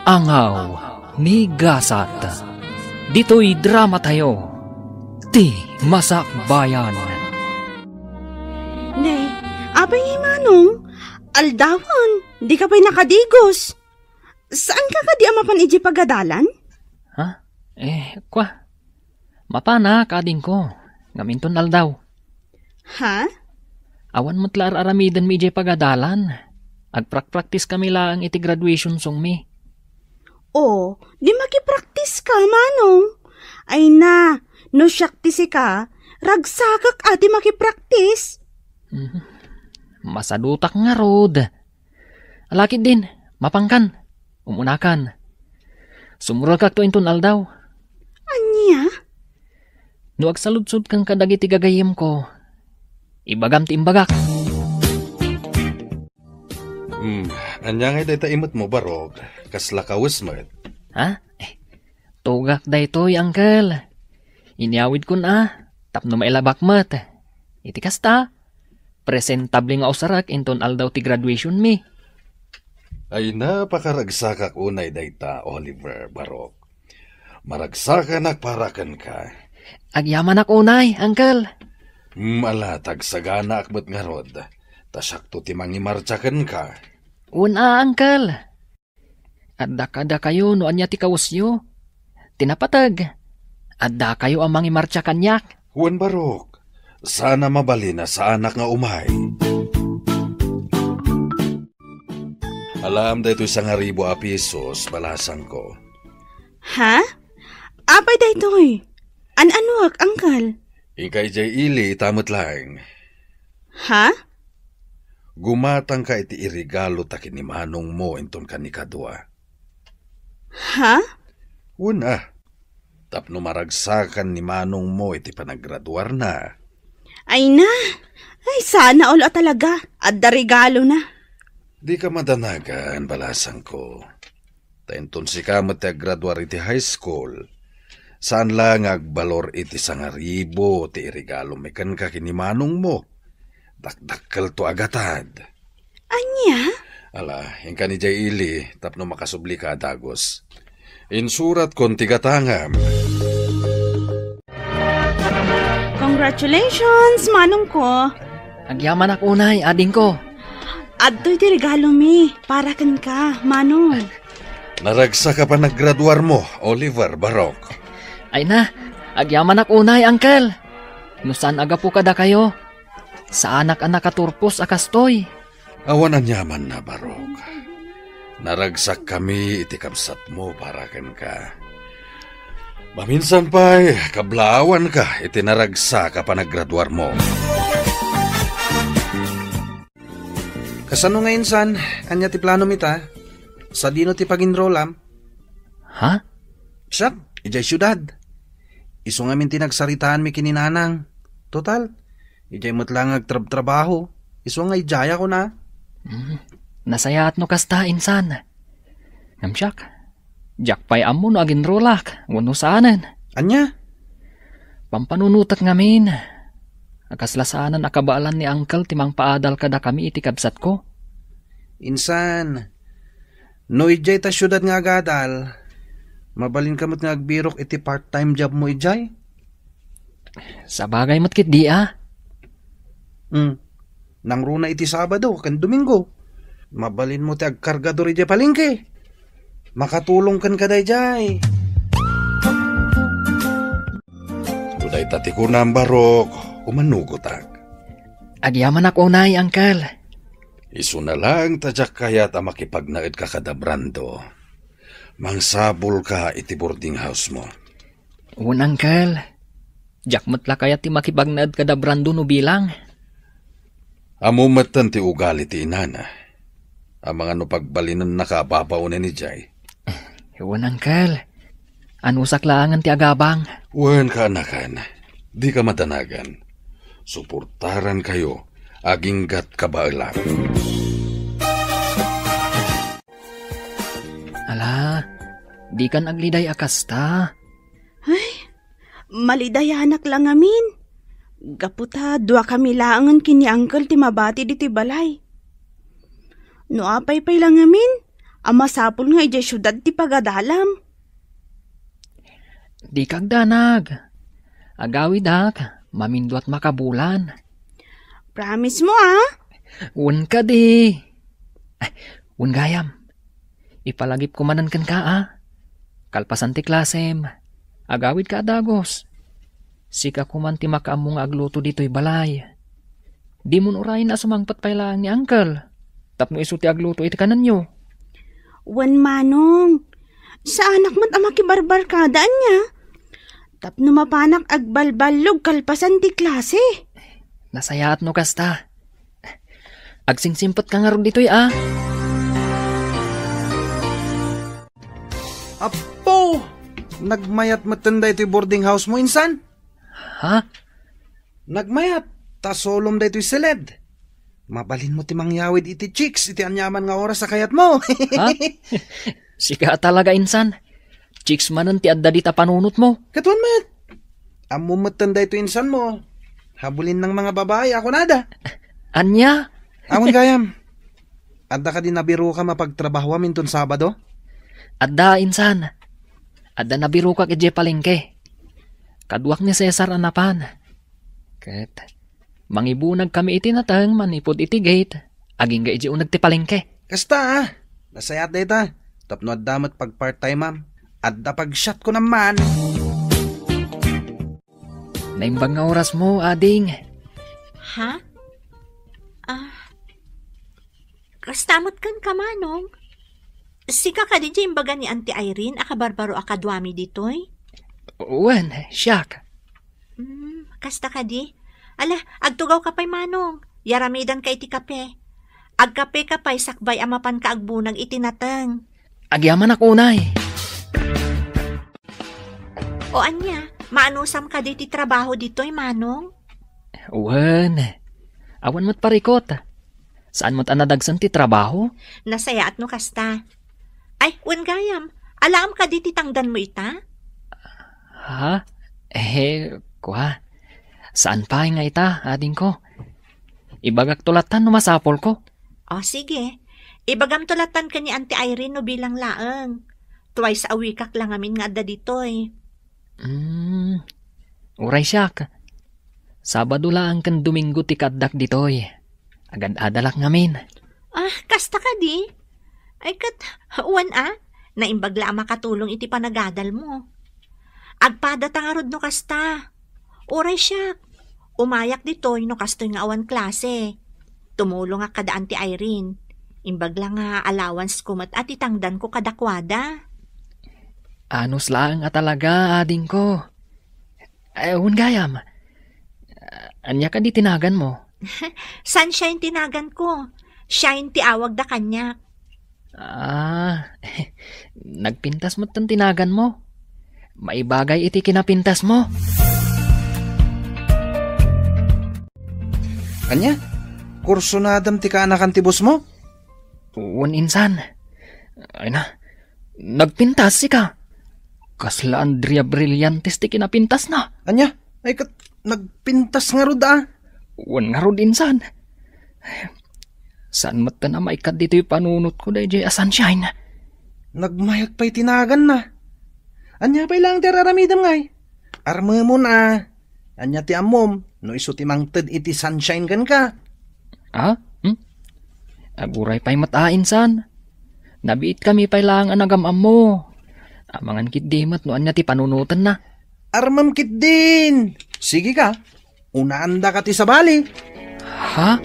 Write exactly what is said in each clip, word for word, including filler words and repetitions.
Angaw ni Gasat. Ditoy drama tayo, ti Masakbayan. Ne, apay ngay, Manong? Aldawan, di ka pay nakadigos. Saan ka kadi a mapan iji pagadalan? Ha? Eh, kwa. Mapanak, adingko, ngem inton aldaw. Ha? Awan met la ar-aramiden mi idiay pagadalan. Agprakpraktis kami laeng iti graduation song mi. O, di makipraktis ka, Manong. Ay na, no siak ti sika, ragsakak a ti makipraktis. Mhm. Masadutak ngarud. Alakid din, mapankan, umunakan. Sumurekakto inton aldaw. Ania? No agsaludsodkan kadagiti gagayyemko, ibagam ti imbagak. Hmm, ania ngay dayta imetmo, Barok? Kasla kawes met? Ha? Eh, tugak daytoy, Uncle. Inyawidkon a, tapno mailabak met. Iti kasta, presentable nga usarek inton aldaw ti graduation mi. Ay, napakaragsakak unay dayta, Oliver, Barok. Maragsakanak para kenka. Agyamanak unay, Uncle. Hmm, ala, ta agsaganaak met ngarud. Ta siakto ti mangimartsa kenka. Wen a, Uncle. Adda kadakayo no ania ti kawesyo. Ti napateg, addakayo a mangimartsa kaniak. Wen, Barok, saan a mabalin a saanak nga umay. Alam daytoy sangaribu a pisos, balasangko. Ha? Apay daytoy? An-anuak, Uncle? Inka idiay ili ita met laeng. Ha? Gumatangka iti iregalo ta ken ni manongmo inton kanikadua. Ha? Wen a, tapno maragsakan ni manongmo iti panagraduarna. Ay na! Ay, sana all a talaga. Adda regalona. Dika madanagan, balasangko. Ta inton sika met ti aggraduar iti high school, saan la nga agbalor iti sangaribu ti iregalomi kenka ken ni manongmo. Dakdakkelto a gatad. Ania? Ala, inkan idiay ili tapno makasublika a dagus. Insuratkon ti gatangam. Congratulations, manongko. Agyamanak unay, adingko. Adtoy ti regalomi para kenka, manong. Naragsak a panagraduarmo, Oliver, Barok. Ay na, agyamanak unay, Uncle. No saan a gapu kadakayo, saanak a nakaturpos a kastoy. Awan aniamanna, Barok. Naragsakkami iti kabsatmo para kenka. Maminsan pay, kablaawanka iti naragsak a panagraduarmo. Kasano nga insan? Ania ti planom ita? Sadino ti pag-enrollam? Ha? Siak, idiay siudad. Isu ngamin ti nagsaritaanmi ken ni nanang. Total, idiay met la nga agtrabtrabaho. Isu nga idiay a kuna. Hmm. Nasayaat no kasta, insan. Ngem siak, diak pay ammo no aginrolak wenno saanen. Ania? Pampanunotek ngamin. A kasla saanen a kabaelan ni Uncle ti mangpaadal kadakami iti kabsatko. Insan, no idiay ta siudad nga agadal, mabalinka met nga agbirok iti part-time jobmo idiay? Sabagay met ketdi a. Hmm. Nangruna iti Sabado ken Domingo. Mabalinmo ti agkargador idiay palengke. Makatulong kenka daydiay. No dayta ti kunam, Barok, umanugotak. Agyamanak unay, Uncle. Isuna laeng ta diak kayat a makipagnaedka kada Brando. Mangsapulka iti boarding house-mo. Wen, Uncle. Diak met la kayat ti makipagnaed kada Brando no bilang. Ammo metten ti ugali ti inana. Amangan no pagbalinennaka a babaonen idiay. Wen, Uncle. Anusak laengen ti agabang. Wen, kaanakan. Dika madanagan. Suportarankayo aginggat kabaelan. Ala, dikan agliday a kasta. Ay, malidayanak la ngamin. Gapu ta duakami laengen ken ni Uncle ti mabati ditoy balay. No apay pay la ngamin, a masapul nga idiay siudad ti pagadalam. Dika agdanag. Agawidak, maminduat makabulan. Promise mo, ah? Wen kadi. Ay, wen gayam. Ipalagipko manen kenka, a. Kalpasan ti klasem, agawidka a dagus. Sika koman ti makaammo nga agluto ditoy balay. Dimon urayen a sumangpet pay laeng ni Uncle tapno isu ti agluto iti kanenyo. Wen, Manong. Saanak met a makibarbarkada ania. Tapno mapanak agbalballog kalpasan ti klase. Nasayaat no kasta. Agsingsimpet ka ngarud ditoy, a. Apo! Nagmayat metten daytoy boarding house mo, insan? Ha? Nagmayat, ta solom daytoy siled. Mabalin mo ti mangyawid iti chicks iti aniaman nga oras a kayat mo. Ha? Sika talaga, insan. Chicks manen ti adda dita panunot mo. Katuan met. Ammo metten daytoy insan mo. Habulin ng mga babae, ako nada. Anya? Awan gayam. Adda kadi nabirokam a pagtrabahoam inton Sabado? Adda, insan. Adda nabirokak idiay palengke. Kaduak ni Cesar a napan. Ket mangibunag kami iti nateng manipud iti gate, agingga idiay uneg ti palengke. Kasta, a. Nasayaat dayta. Tapno adda met pag-part-time-am. Adda pag-shot ko naman. Naimbag nga oras mo, ading. Ha? Ah, kasta met kenka, Manong? Sika kadi ti imbaga ni Auntie Irene a kabarbaro a kaduami ditoy? Wen, siak. Hmm, kasta kadi? Ala, agtugawka pay, Manong. Yaramidanka iti kape. Agkapeka pay sakbay a mapanka agbunag iti nateng. Agyamanak unay. O ania, maanusam kadi ti trabaho ditoy, Manong? Wen, awan met parikot. Saan met a nadagsen ti trabaho? Nasayaat no kasta. Ay, wen gayam, alaam kadi ti tangdanmo ita? Ha? Eh, kua. Saan pay nga ita, adingko. Ibagakto lattan no masapulko. O, sige. Ibagamto lattan ken ni Auntie Irene no bilang laeng. Twice a week-ak la ngamin nga adda ditoy. Hmm, uray siak. Sabado laeng ken Domingo ti kaaddak ditoy. Agad-adalak ngamin. Ah, kasta kadi? Ay, ket, wen a, naimbag la a makatulong iti panagadalmo. Agpadata ngarud no kasta. Uray siak, umayak ditoy no kastoy nga awan klase. Tumulongak kada Auntie Irene. Imbag la nga allowance ko met a ti tangdanko kadakuada. Anus laeng a talaga, adingko. Eh, wen gayam. Ania kadi ti naganmo? Sunshine ti naganko. Shine ti awagda kaniak. Ah, nagpintas metten ti naganmo. Maibagay iti kinapintasmo. Ania? Kursunadam ti kaanakan ti bossmo? Wen, insan. Ay na, nagpintas sika. Kasla Andrea Brillantes ti kinapintasna. Ania? Ay ket nagpintas ngarud a. Wen ngarud, insan. Saan metten a maikkat ditoy panunotko daydiay a Sunshine? Nagmayat pay ti naganna. Ania pay laeng ti ar-aramidem ngay? Armemon a. Ania ti ammom no isu ti mangted iti Sunshine kenka? Ah? Hmm? Aguray pay met a, insan. Nabiit kami pay laeng a nagam-ammo. Amangan ketdi met no ania ti panunotenna. Armem ketdin. Sige ka. Unaandaka ti sabali. Ha?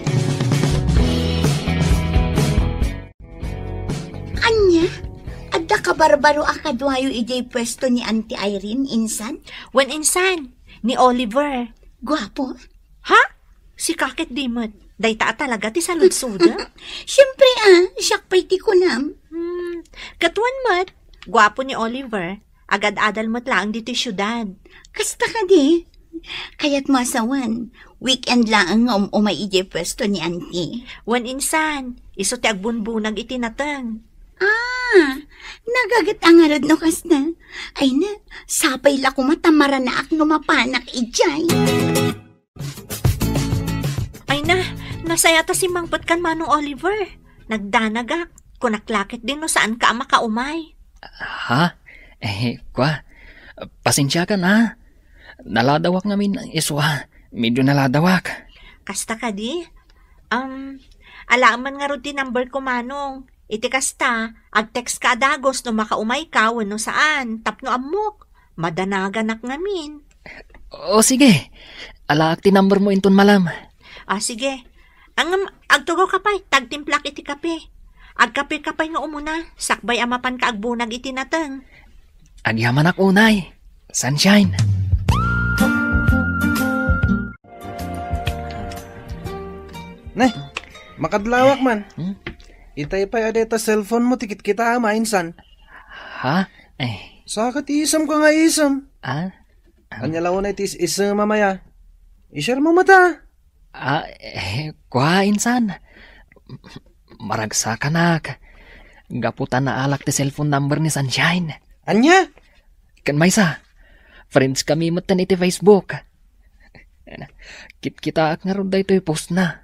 Ania? Adda kabarbaro a kaduayo idiay puesto ni Auntie Irene, insan? Wen, insan, ni Oliver. Guapo? Ha? Sika ketdi met. Dayta a talaga ti saludsodek? Siempre a, siak pay ti kunam. Hmm, ket wen met, guapo ni Oliver. Agad-adal met laeng ditoy siudad. Kasta kadi? Kayatmo a sawen, weekend laeng nga um-umay idiay puesto ni Auntie. Wen, insan, isu ti agbunbunag iti nateng. Ah, nagaget a ngarud no kasta. Ay na, sapay la koma ta maranaak no mapanak idiay. Ay na, nasayaat a simmangpet kan Manong Oliver. Nagdanagak. Kunak la ketdin no saanka a makaumay. Ha? Eh, kwa, pasensiakan, ha? Naladawak ngamin isu a, medyo naladawak. Kasta kadi? Um, alaem man ngarud ti number ko, Manong. Iti kasta, ag-text ka a dagus no makaumayka wenno saan, tapno ammok. Madanaganak ngamin. O, sige. Alaak ti number mo inton malem. Ah, sige. Ngem, agtugawka pay, ta agtimplak iti kape. Agkapeka pay nga umuna, sakbay a mapanka agbunag iti nateng. Agyamanak unay, Sunshine. Ne, makadlawak man. Hmm? Itay pay a dayta cellphone mo ti kitkitaem a, insan. Ha? Eh. Saka ti isemka nga isem. Ah? Ania la unay ti is-, isem a maya? I-share mo met a. Ah, eh, kua, insan. Maragsakanak. Gapu ta naalak ti cellphone number ni Sunshine. Ania? Ken maysa, friends kami metten iti Facebook. Kitkitaak ngarud daytoy postna.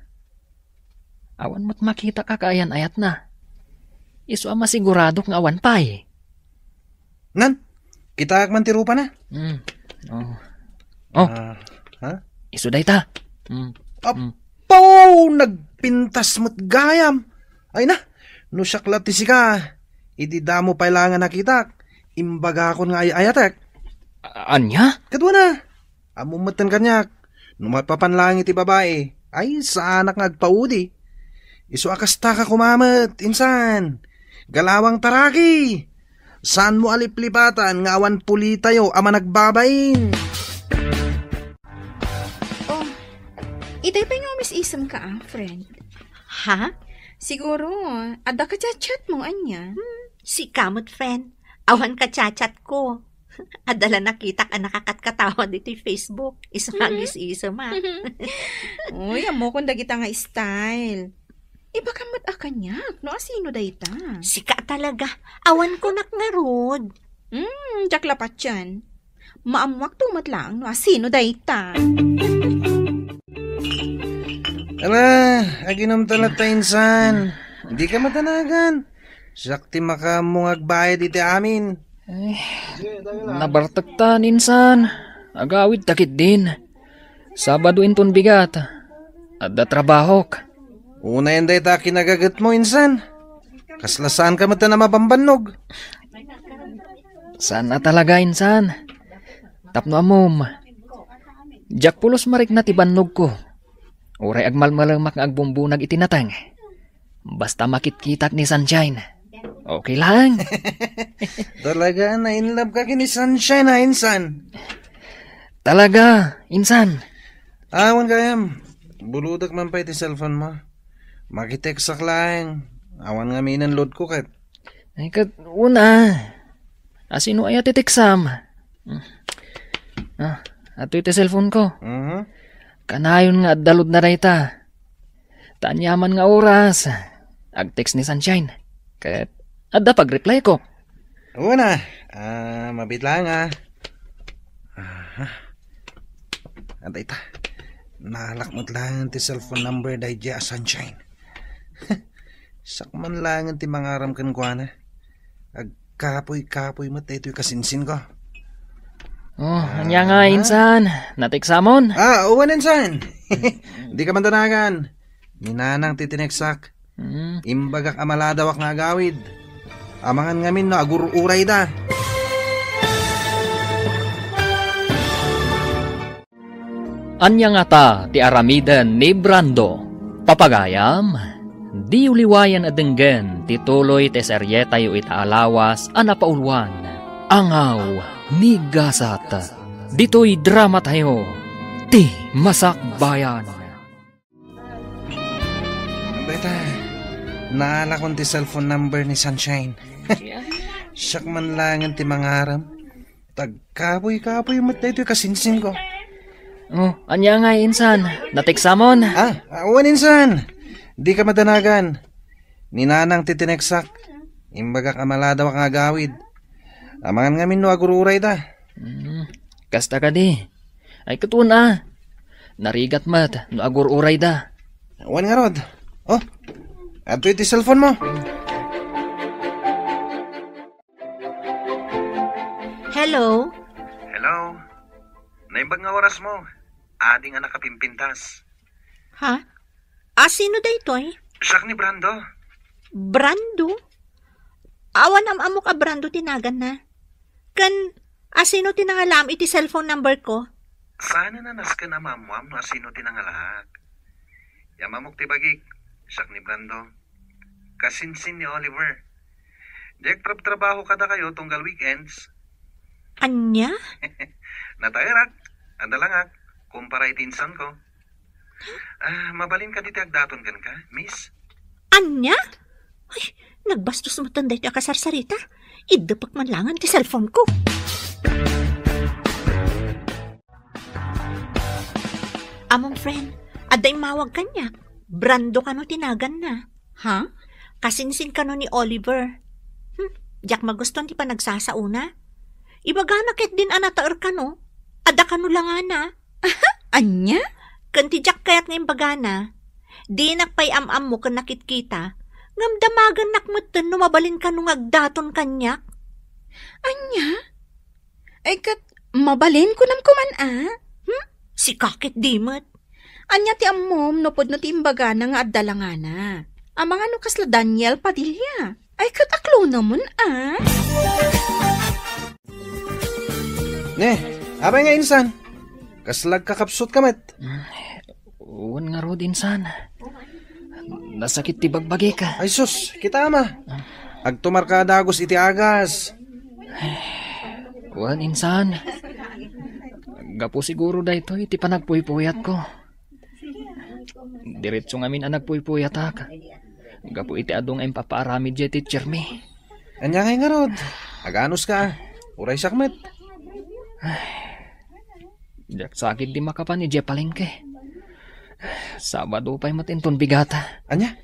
Awan met makitak a kaayan-ayatna. Isu a masiguradok nga awan pay. Nan, kitaak man ti rupana. Hmm. Oh. Oh. Ah, ha? Isu dayta. Hmm. Hmm. Apo, nagpintas met gayam. Ay na, no siak la ti sika, idi damo pay la nga nakitak, imbagakon nga ay-ayatek. A-, ania? Kadua na. Ammom metten kaniak, no maipapan laeng iti babai, ay, saanak nga agpaudi. Isu a kasta ka koma met, insan. Galawang taraki! Saanmo a liplipatan nga awan pulitayo a managbabain. Oh, itay pay nga umis-isemka a, friend. Ha? Siguro, adda ka chat-chat mo, ania? Hmm, sika met, friend. Awan ka chat-chat ko. Adda la nakitak a nakakatkatawa ditoy Facebook. Isu nga Mhm. agis-isem, ah. Uy, ammokon dagita nga style. Ibagam met a kaniak, no asino dayta? Sika talaga. Awan kunak ngarud. Hmm, diak la patien. Maammuak to met laeng no asino dayta. Ala, aginom ta latta, insan. Dika madanagan. Siak ti makaammo nga agbayad iti amin. Ay, nabartektan, insan. Agawid ta ketdin. Sabado inton bigat. Adda trabahok. Unayen dayta a kinagagetmo, insan. Kasla saanka met a mabambannog. Saan a talaga, insan. Tapno ammom, diak pulos marikna ti bannogko. Uray agmalmalemak nga agbumbunag iti nateng. Basta makitkitak ni Sunshine, okay lang. Talaga, na-in love ka ken ni Sunshine, ha, insan? Talaga, insan. Awan gayam. Buludak man pay ti cellphone mo. Makitext-ak laeng. Awan ngamin load ko ket. Ay, ket una. Asino aya ti teksam? Ah, adtoy ti cellphone ko. Mhm. Kanayon nga adda load na dayta. Ta aniaman nga oras, ag-text ni Sunshine. Ket adda pag-reply ko. Una, ah, mabit lang, ah. Aha. Adda ita. Naalak met lang ti cellphone number daydiay a Sunshine. Siak man lang ti mangaram kenkuana. Agkapuy-kapuy met daytoy kasinsin ko. Oh, ania nga, ah, insan? Nateksamon? Ah, wen, insan. Dika man danagan. Ni Nanang ti tineksak. Hmm. Imbagak a maladawak nga agawid. Amangan ngamin no agur-urayda. Ania ngata ti aramiden ni Brando? Papagayam, diyo liwayan a denggen ti tuloy ti serietayo ita a lawas a napauluan, Angaw ni Gasat. Ditoy dramatayo, Ti Masakbayan. Beta, naalakon ti cellphone number ni Sunshine. Siak man langen ti mangaram. Agkapuy-kapuy met daytoy kasinsin ko. Oh, ania nga, insan? Nateksamon? Ah, awan, insan. Dika madanagan. Ni Nanang ti tineksak. Imbagak a maladawak nga agawid. Amangan ngamin no agur-urayda. Hmm, kasta kadi. Ay, ket una. Narigat met no agur-urayda. Wen ngarud. Oh, adtoy ti cellphone mo. Hello? Hello? Naimbag nga oras mo. Adi nga nakapimpintas. Ha? Ah, sino daytoy? Siak ni Brando. Brando? Awan am-ammok a Brando ti naganna. Ken, asino ti nangalaam iti cellphone number ko? Saan a nasken a maammoam no asino ti nangalaak. Yam-ammok ti bagik, siak ni Brando. Kasinsin ni Oliver. Diak trabtrabaho kadakayo tunggal weekends. Ania? Nataerak, adalangak, kumpara iti insanko. Ah, mabalin kadi ti agdaton kenka, miss? Ania? Ay, nagbastos metten daytoy a kasarsarita. Iddepek man laengen ti cellphone ko. Amom, friend, adda immawag kaniak. Brando kano ti naganna. Ha? Kasinsin kano ni Oliver. Hmm, diak magustuan ti panagsasaona. Ibagana ketdin a nataer kano. Adda kano langana. Ania? Ken ti diak kayat nga imbagana, dinak pay am-ammo ken nakitkita, ngem damagennak metten no mabalin kano nga agdaton kaniak. Ania? Ay, ket mabalin kunam koman a? Hmm? Sika ketdi met. Ania ti ammom no pudno ti imbagana nga adda langana? Amangan no kasla Daniel Padilla. Ay, ket aklonamen a? Ne, apay nga insan? Kasla agkakapsutka met? Mm, wen ngarud, insan. Nasakit ti bagbagik. Ay sus, kita ama. Agtumarka a dagus iti agas. Wen, insan. Gapu siguro daytoy ti panagpuypuyatko. Diretso ngamin a nagpuypuyatak. Gapu iti adu nga impapaaramid diay teachermi. Ania ngay ngarud? Aganuska. Uray siak met. Diak sakit di makapan idiay palengke. Sabado pay met inton bigata. Ania?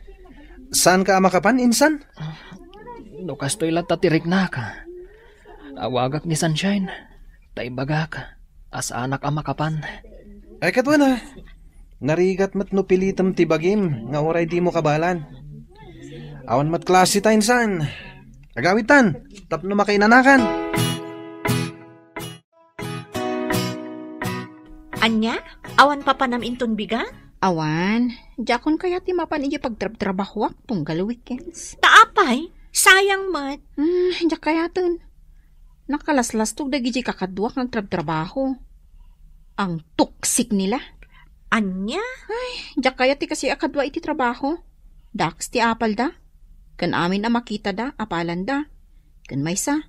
Saanka a makapan, insan? No kastoy latta ti riknak, awagak ni Sunshine, ta ibagak a saanak a makapan. Ay, ket wen a, narigat met no pilitem ti bagim nga uray dimo kabaelan. Awan met klase ta, insan. Agawidtan, tapno makainanakan. Ania? Awan papanam inton bigat? Awan. Diakon kayat ti mapan idiay pagtrabtrabahoak tunggal weekends. Ta apay? Sayang met. Hmm, diak kayaten. Nakalaslastog dagidiay kakaduak nga agtrabtrabaho. Ang toxic nila. Ania? Ay, diak kayat ti kasi a kadua iti trabaho. Daks ti apalda. Ken amin a makitada, apalanda. Ken maysa,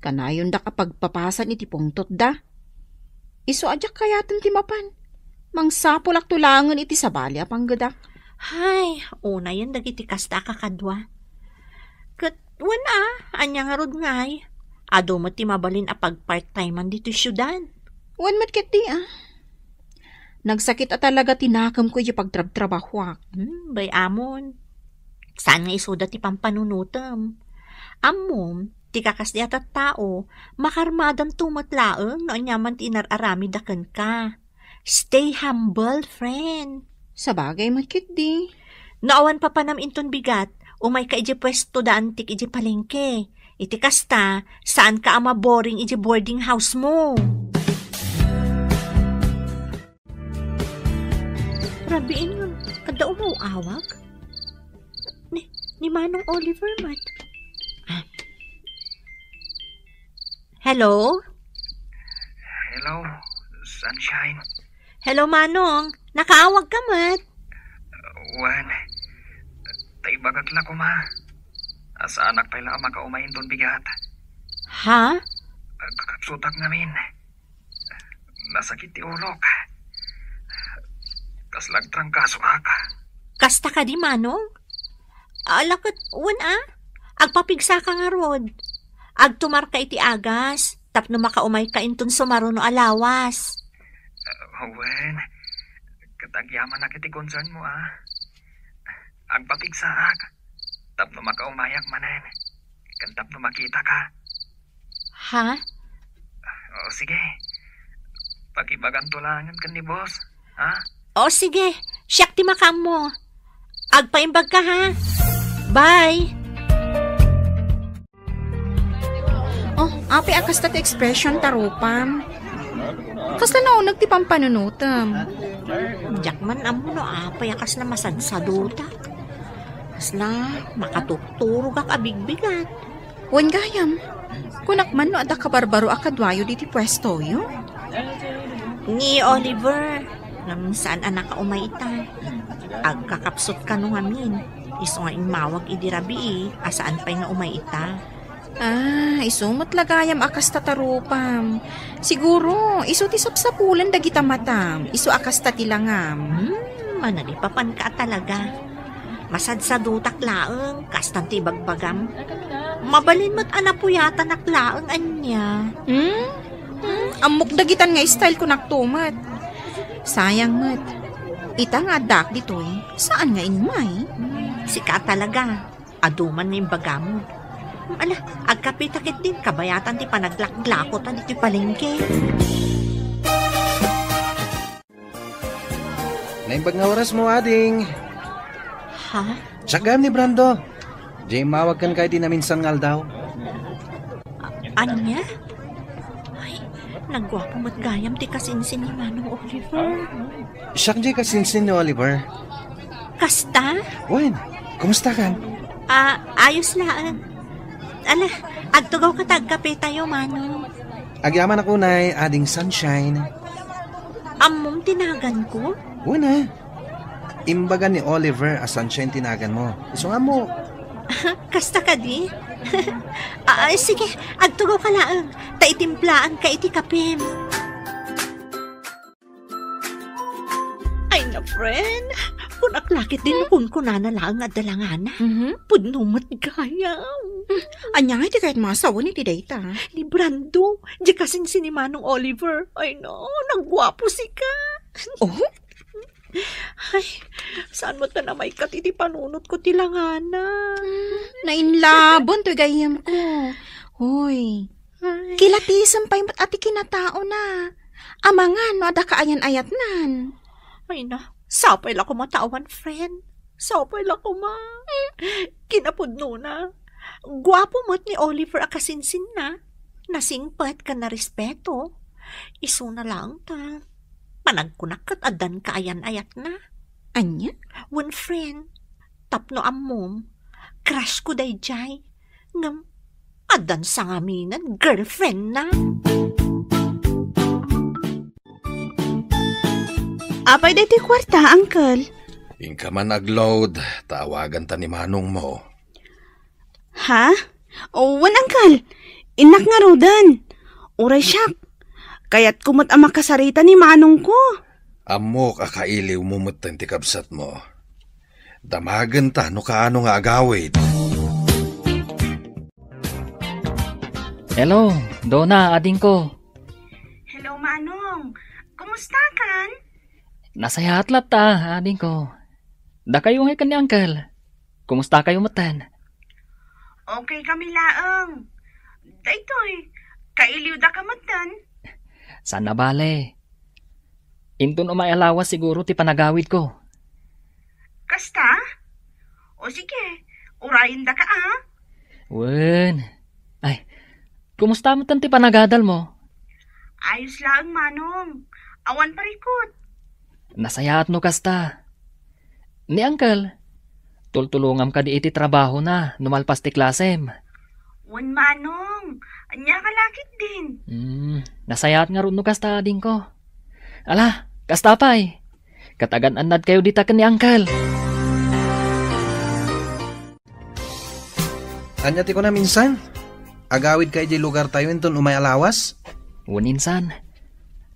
kanayondak a pagpapasan iti pungtotda. Isu a diak kayaten ti mapan. Mangsapulakto laengen iti sabali a panggedak. Hay, unayen dagiti kasta a kakadua. Ket wen a, ania ngarud ngay? Adu met ti mabalin a pagpart-timean ditoy siudad. Wen met ketdi a. Nagsakit a talaga ti nakemko iti pagtrabtrabahoak. Hmm, bay-amon. Saan nga isuda ti pampanunotem? Ammom, ti kakasdi a tattao, makarmadanto met laeng no aniaman ti inar-aramidda kenka. Stay humble, friend. Sabagay met ketdi. No awan papanam inton bigat, umayka idiay puesto da antik idiay palengke. Iti kasta, saanka a maboring idiay boarding house mo. Rabiin nga, adda umaw-awag? Ni, ni Manong Oliver met. Ah. Hello? Hello, Sunshine. Hello, Manong. Nakaawag ka met? Wen, ta ibagak la koma a saanak pay la a makaumay inton bigat. Ha? Kakapsutak ngamin. Nasakit ti ulok. Kasla agtrangkasoak. Kasta kadi, Manong? Ala ket, wen a, agpapigsaka ngarud. Agtumarka iti agas, tapno makaumayka inton sumaruno a lawas. Ah, wen, ket agyamanak iti concern mo, a. Agpapigsaak tapno makaumayak manen, ken tapno makitaka. Ha? O, sige. Pakibaganto laengen ken ni boss, ha? O, sige. Siak ti makaammo. Agpaimbagka, ha? Bye! Oh, apay a kasta ti expression ta rupam? Kasla nauneg ti pampanunotem. Diak man ammo no apay a kasla masadsadutak. Kasla makatutturogak a bigbigat. Wen gayam, kunak man no adda kabarbaro a kaduayo diti puestoyo? Ni Oliver, ngem saan a nakaumay ita. Agkakapsut kano ngamin, isu nga immawag idi rabii a saan pay nga umay ita. Ah, isu met la gayam a kasta ta rupam. Siguro, isu ti sapsapulan dagita matam, isu a kasta ti langam. Hmm, manalipapanka a talaga. Masadsadutak laeng, kastan ti ibagbagam. Mabalin met a napuyatanak laeng ania. Hmm? Hmm? Ammok dagitan nga style ko naktumet. Sayang met. Ita nga addaak ditoy, saan nga immay? Sika talaga. Adu man nga imbagam. Ala, agkapita ketdin kabayatan ti panaglaklako ta ditoy palengke. Naimbag nga oras mo, ading. Ha? Siak gayam ni Brando. Diay immawag kenka iti naminsan nga aldaw. Ania? Ay, nagguapo met gayam ti kasinsin ni Manong Oliver. Siak diay kasinsin ni Oliver. Kasta? Wen, kumusta kan? Ah, ayos laeng. Ala, agtugaw ka ta agkape tayo, Manong. Agyamanak unay, ading Sunshine. Ammom ti nagan ko? Wen a. Imbaga ni Oliver a Sunshine ti nagan mo. Isu nga mo. Kasta kadi? Ah, ah, sige, agtugaw ka laeng. Ta itimplaanka iti kapem. Ay na, friend. Kunak lakit din no kunkunana laeng nga dalangana. Mhm. Pudno met gayam. Ania nga iti kayat masawen iti dayta? Ni Brando, di kasinsin ni Manong Oliver. Ay na, nagguapo sika. Oh? Ay, saan met ta namaykat iti panunot ko ti langana? Nainlaban toy gayyem ko. Hoy, ay. Kilatisem pay met a ti kinatao na. Amangan no adda kaayan-ayatnan. Ay na, sapay la koma ta awan friend. Sapay la koma. Kinapudnona, guapo met ni Oliver a kasinsinna. Nasingpet ken narespeto. Isuna laeng ta panagkunak ket addan kaayan-ayatna. Ania? Wen friend, tapno ammom, crush ko daydiay. Ngem, addan sangaminen girlfriendna. Apay daytoy kuarta, Uncle? Inka man agload, ta awaganta ni manongmo. Ha? O, wen, Uncle. Innak ngaruden. Uray siak, kayatko met a makasarita ni manongko. Ammok a kailiwmo metten ti kabsatmo. Damagenta no kaano nga agawid. Hello, Dona, adingko. Hello, Manong. Kumusta kan? Nasayaat latta, adingko. Dakayo ngay ken ni Uncle. Kumusta kayo metten? Okay kami laeng. Daytoy, kailiwda ka metten? Saan a bale. Inton umay a lawas siguro ti panagawidko. Kasta? O sige, urayendaka a. Wen. Ay, kumusta metten ti panagadalmo? Ayos laeng, Manong. Awan parikut. Nasayaat no kasta. Ni Uncle, tultulongam kadi iti trabahona no malpas ti klasem. Wen, Manong. Ania ka lakit din? Hmm, nasayaat ngarud no kasta, adingko. Ala, kasta pay. Ket agan-annad kayo dita ken ni Uncle. Ania ti kunam, insan? Agawidka idiay lugartayo inton umay a lawas? Wen, insan.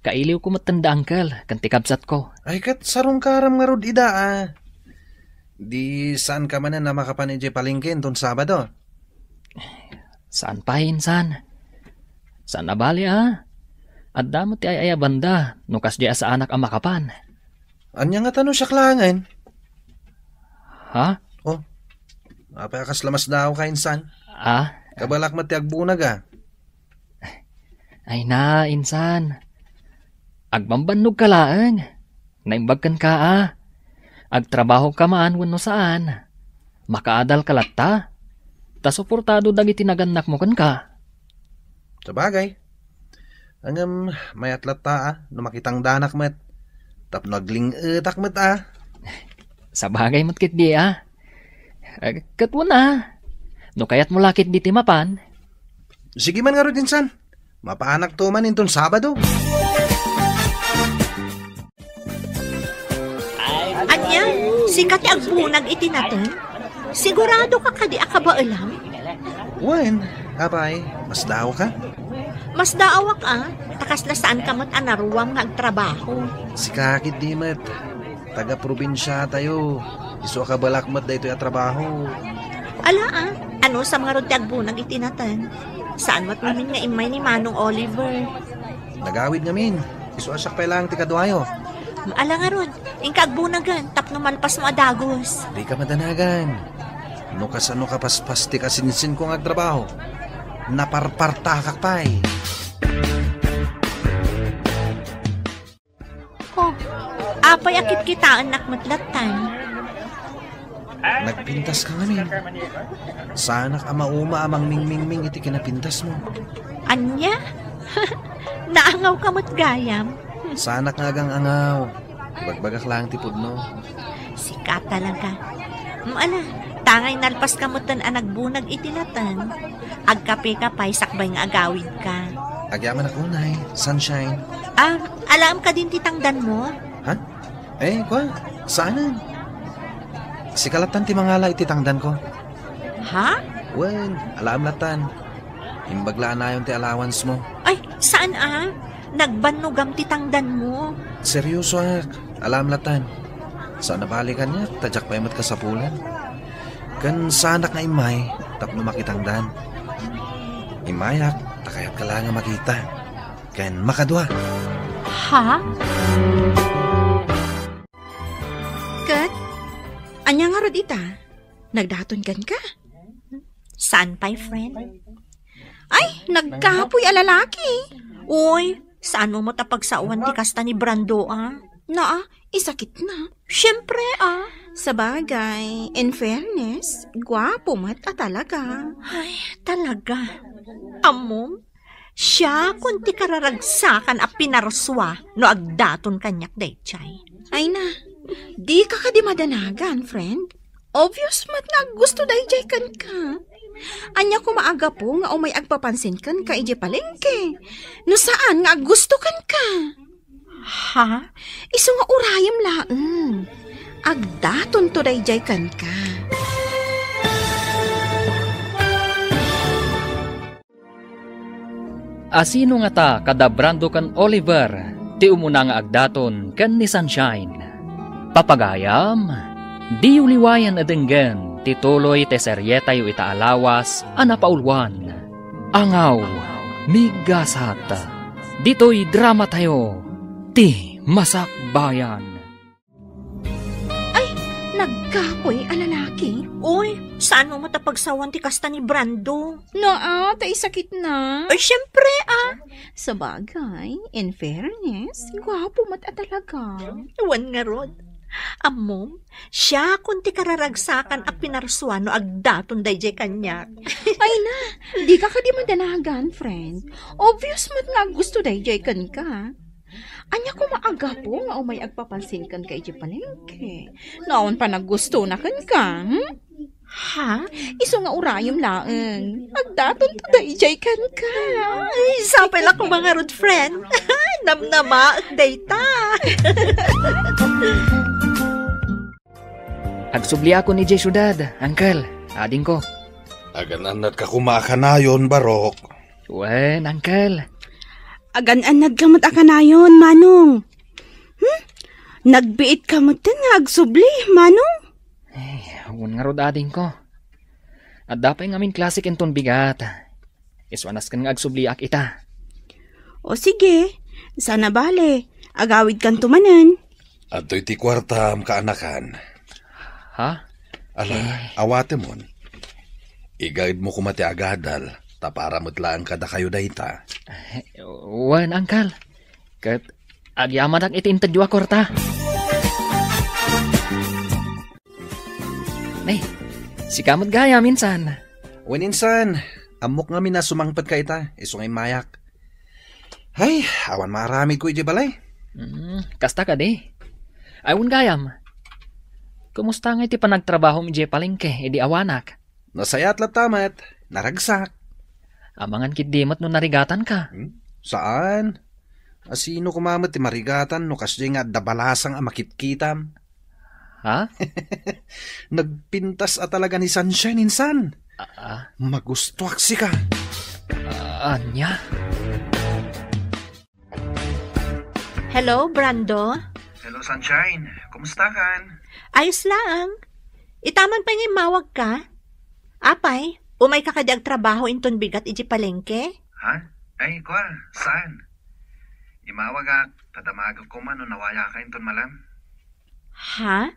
Kailiwko metten da Uncle ken ti kabsatko. Ay, ket sarungkaram ngarud ida a. Di saanka manen a makapan idiay palengke inton Sabado? Saan pay, insan. Saan a bale a. Adda met ti ay-ayabanda no kasdiay a saanak a makapan. Ania ngata no siak laengen? Ha? Oh, apay a kasla masdaawka, insan? Ah? Kabalak met ti agbunag a. Ay na, insan. Agbambannog ka laeng. Naimbag kenka a. Agtrabaho ka man wenno saan, makaadal ka latta. Ta suportado dagiti nagannakmo kenka. Sabagay. Ngem, mayat latta, a, no makitangdanak met. Tapno agling-etak met, a. Sabagay met ketdi, a. Eh, ket wen, a. No kayatmo la ketdi ti mapan. Sige man ngarud insan. Mapaanakto man inton Sabado. Ania, sika ti agbunag iti nateng? Sigurado ka kadi a kabaelam? Wen, apay, mas daaw ka? Mas daawak, a, ta kasla saan ka met a naruam nga agtrabaho. Sika ketdi met, taga-probinsia tayo. Isu a kabalak met daytoy a trabaho. Ala, a, anusam ngarud ti agbunag iti nateng? Saan met ngamin nga immay ni Manong Oliver? Nagawid ngamin. Isu a siak pay laeng ti kaduayo. Ala ngarud, inka agbunagen tapno malpasmo a dagus. Dika madanagan. No kasano kapaspas ti kasinsinko nga agtrabaho, naparpartakak pay. Oh, apay a kitkitaennak met lattan? Nagpintas ka ngamin. Saanak a mauma a mangmingmingming iti kinapintasmo. Ania? Naangaw ka met gayam? Saanak nga agang-angaw. Ibagbagak laeng ti pudno. Sika talaga. Mm, ala, tangay nalpas ka metten a nagbunag iti nateng. Agkape ka pay sakbay nga agawid ka. Agyamanak unay, Sunshine. Ah, alaem kadin ti tangdanmo? Ha? Eh, kua, saanen. Sika lattan ti mangala iti tangdanko. Ha? Wen, alaem lattan. Imbag la a nayon ti allowance mo. Ay, saan a? Nagbannogam ti tangdanmo. Seryosoak. Alaem lattan. Saan a bale kaniak, ta diak pay met kasapulan. Ken saanak nga immay tapno makitangdan. Immayak, ta kayatka laeng a makita. Ken makadua. Ha? Ket, ania ngarud ita? Nagdaton kenka? Saan pay, friend? Ay, nagkapoy a lalaki. Uy, saanmo met a pagsaoan ti kasta ni Brando, a? Naa, isakit na. Siyempre, a. Sabagay, in fairness, guapo met a talaga. Ay, talaga. Ammom, siakon ti kararagsakan a pinarsua no agdaton kaniak daydiay. Ay na, dika kadi madanagan, friend? Obvious met nga aggusto daydiay kenka. Ania koma a gapu nga umay agpapansin kenka idiay palengke? No saan nga aggusto kenka? Ha? Isu nga urayem laeng. Agdatonto daydiay kenka. Asino ngata kada Brando ken Oliver ti umuna nga agdaton ken ni Sunshine? Papagayam, diyo liwayen a denggen ti tuloy ti serietayo ita a lawas a napauluan, Angaw, Migasat. Ditoy dramatayo, ti Masakbayan. Ay, nagkapoy a lalaki. Uy, saanmo met a pagsaoan ti kasta ni Brando? Naa, ta isakit na. Ay, siyempre, a. Sabagay, in fairness, guapo met a talaga. Wen ngarud. Ammom, siakon ti kararagsakan a pinarsua no agdaton daydiay kaniak. Ay na, dika kadi madanagan, friend. Obvious met nga aggusto daydiay kenka. Ania koma a gapu nga umay agpapansin kenka idiay palengke? No awan pay naggustona kenka, hmm? Ha? Isu nga urayem laeng. Agdatonto daydiay kenka. Ay, sapay la koma ngarud, friend. Namnamaek dayta. Agsubliakon idiay siudad, uncle, adingko. Agan-annadka koma a kanayon, Barok. Wen, uncle. Agan-annadka met a kanayon, Manong. Hmm? Nagbiitka metten nga agsubli, Manong? Eh, wen ngarud, adingko. Adda pay ngamin klasek inton bigat. Isu a nasken nga agsubliak ita. O sige, saan a bale. Agawidkanto manen. Adtoy ti kuartam, kaanakan. Ha? Ala, eh, awatemon. Igaedmo koma ti agadal, ta para met laeng kadakayo dayta. Eh, wen, uncle. Ket agyamanak iti intedyo a kuarta. Ne, sika met gayam insan. Wen insan, Ammok ngamin a sumangpetka ita, isu nga immayak. Hay, awan maaramidko idiay balay. Hmm, kasta kadi? Ay, wen gayam. Kumusta ngay ti panagtrabahom idiay palengke idi awanak? Nasayaat latta met, naragsak. Amangan ketdi met no narigatanka. Hmm? Saan? Asino koma met ti marigatan no kasdiay nga adda balasang a makitkitam? Ha? Nagpintas a talaga ni Sunshine insan. Ah, ah. Magustuak sika. Ah, ania? Hello, Brando? Hello, Sunshine. Kumusta kan? Ayos lang. Itaman pay nga immawag ka? Apay, umay ka kadi agtrabaho inton bigat iti palengke? Ha? Ay, kwa, saan? Imawagak, ta damagek koma no nawayaka inton malam. Ha?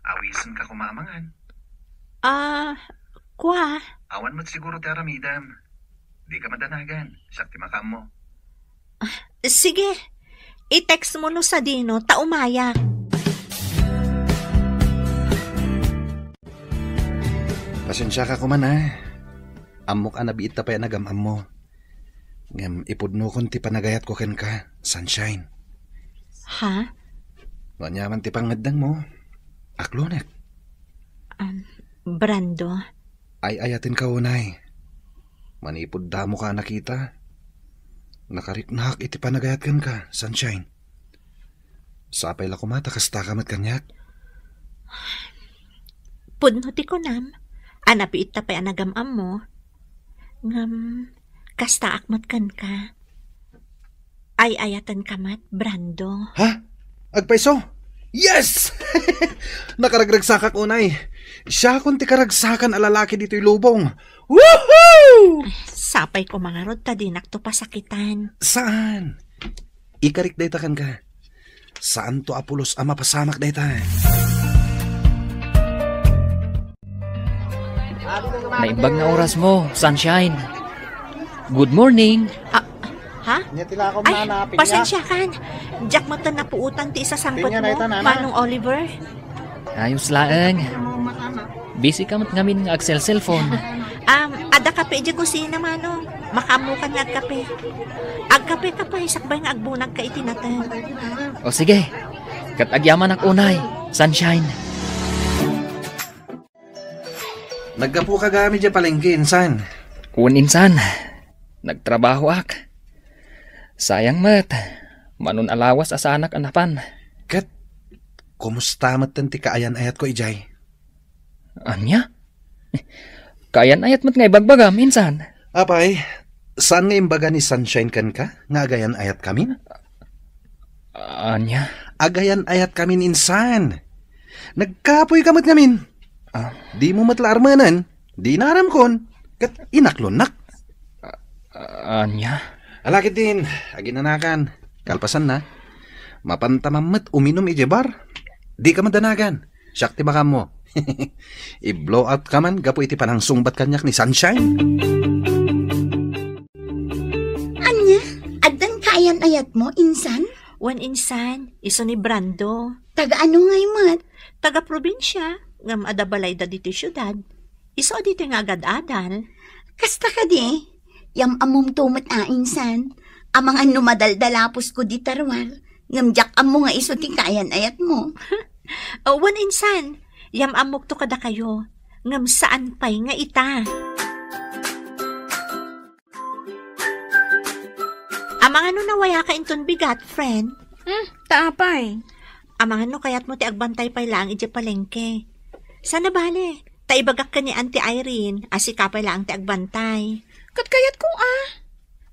Awisenka koma amangan. Ah, kwa. Awan met siguro ti aramidem. Dika madanagan, siak ti makaammo. Ah, sige. I-text mo no sadino, ta umayak. Pasensiaka koma, ah. Ammok a nabiitta pay a nagam-ammo. Ngem ipudnokon ti panagayatko kenka, Sunshine. Ha? No ania man ti pangngeddengmo, aklonek. Um, Brando. Ay-ayatenka unay. Manipud damoka a nakita, nakariknak iti panagayat kenka, Sunshine. Sapay la koma ta kastaka met kaniak. Pudno ti kunam, a nabiitta pay a nagam-ammo. Ngem, kastaak met kenka. Ay-ayatenka met, Brando. Ha? Agpayso? Yes! Nakaragragsakak unay. Siakon ti karagsakan a lalaki ditoy lubong. Woohoo! Sapay ko mangarod ta dinakto pasakitan. Saan? Ikarik dayta kenka. Saanto a pulos a mapasamak dayta. Naimbag nga oras mo, Sunshine. Good morning. Ah, ha? Ay, pasensiakan. Diak met napuotan ti isasangpet mo, Manong Oliver. Ayos laeng. Busy ka met ngamin nga agselselpon. Um, adda kape idiay kusina, Manong. Makaammokan nga agkape. Agkape ka pay, sakbay nga agbunagka iti nateng. O sige. Ket agyamanak unay, Sunshine. Naggapuka gayam idiay palengke, insan? Wen, insan. Nagtrabahoak. Sayang met. Mano a lawas a saanak a napan. Ket, kumusta metten ti kaayan-ayatko idiay? Ania? Kaayan-ayat met nga ibagbagam, insan? Apay, saan nga imbaga ni Sunshine kenka nga agayan-ayatkamin? Ania? Agayan-ayatkamin, insan. Nagkapoyka met ngamin. Ah. Dimo met la armenen, di inaramkon, ket inaklonnak. Ah, ania? Ala ketdin, aginanakan. Kalpasanna, mapanka man met uminum idiay bar. Dika madanagan. Siak ti makaammo. I-blow out ka man gapu iti panangsungbat kaniak ni Sunshine. Ania? Addan kaayan-ayatmo, insan? Wen, insan, isu ni Brando. Taga ano ngay met? Taga probinsia, ngem adda balayda ditoy siudad. Isu a ditoy nga agad-adal. Kasta kadi? Yam-ammomto met a, insan. Amangan no madaldalaposko dita ruar. Ngem diak ammo nga isu ti kaayan-ayatmo. Wen, insan, yam-ammokto kadakayo, ngem saan pay nga ita. Amangan no nawayaka inton bigat, friend? Hmm, ta apay? Amangan no kayatmo ti agbantay pay laeng idiay palengke. Saan a bale, ta ibagak ken ni Auntie Irene a sika pay laeng ti agbantay. Ket kayatko a.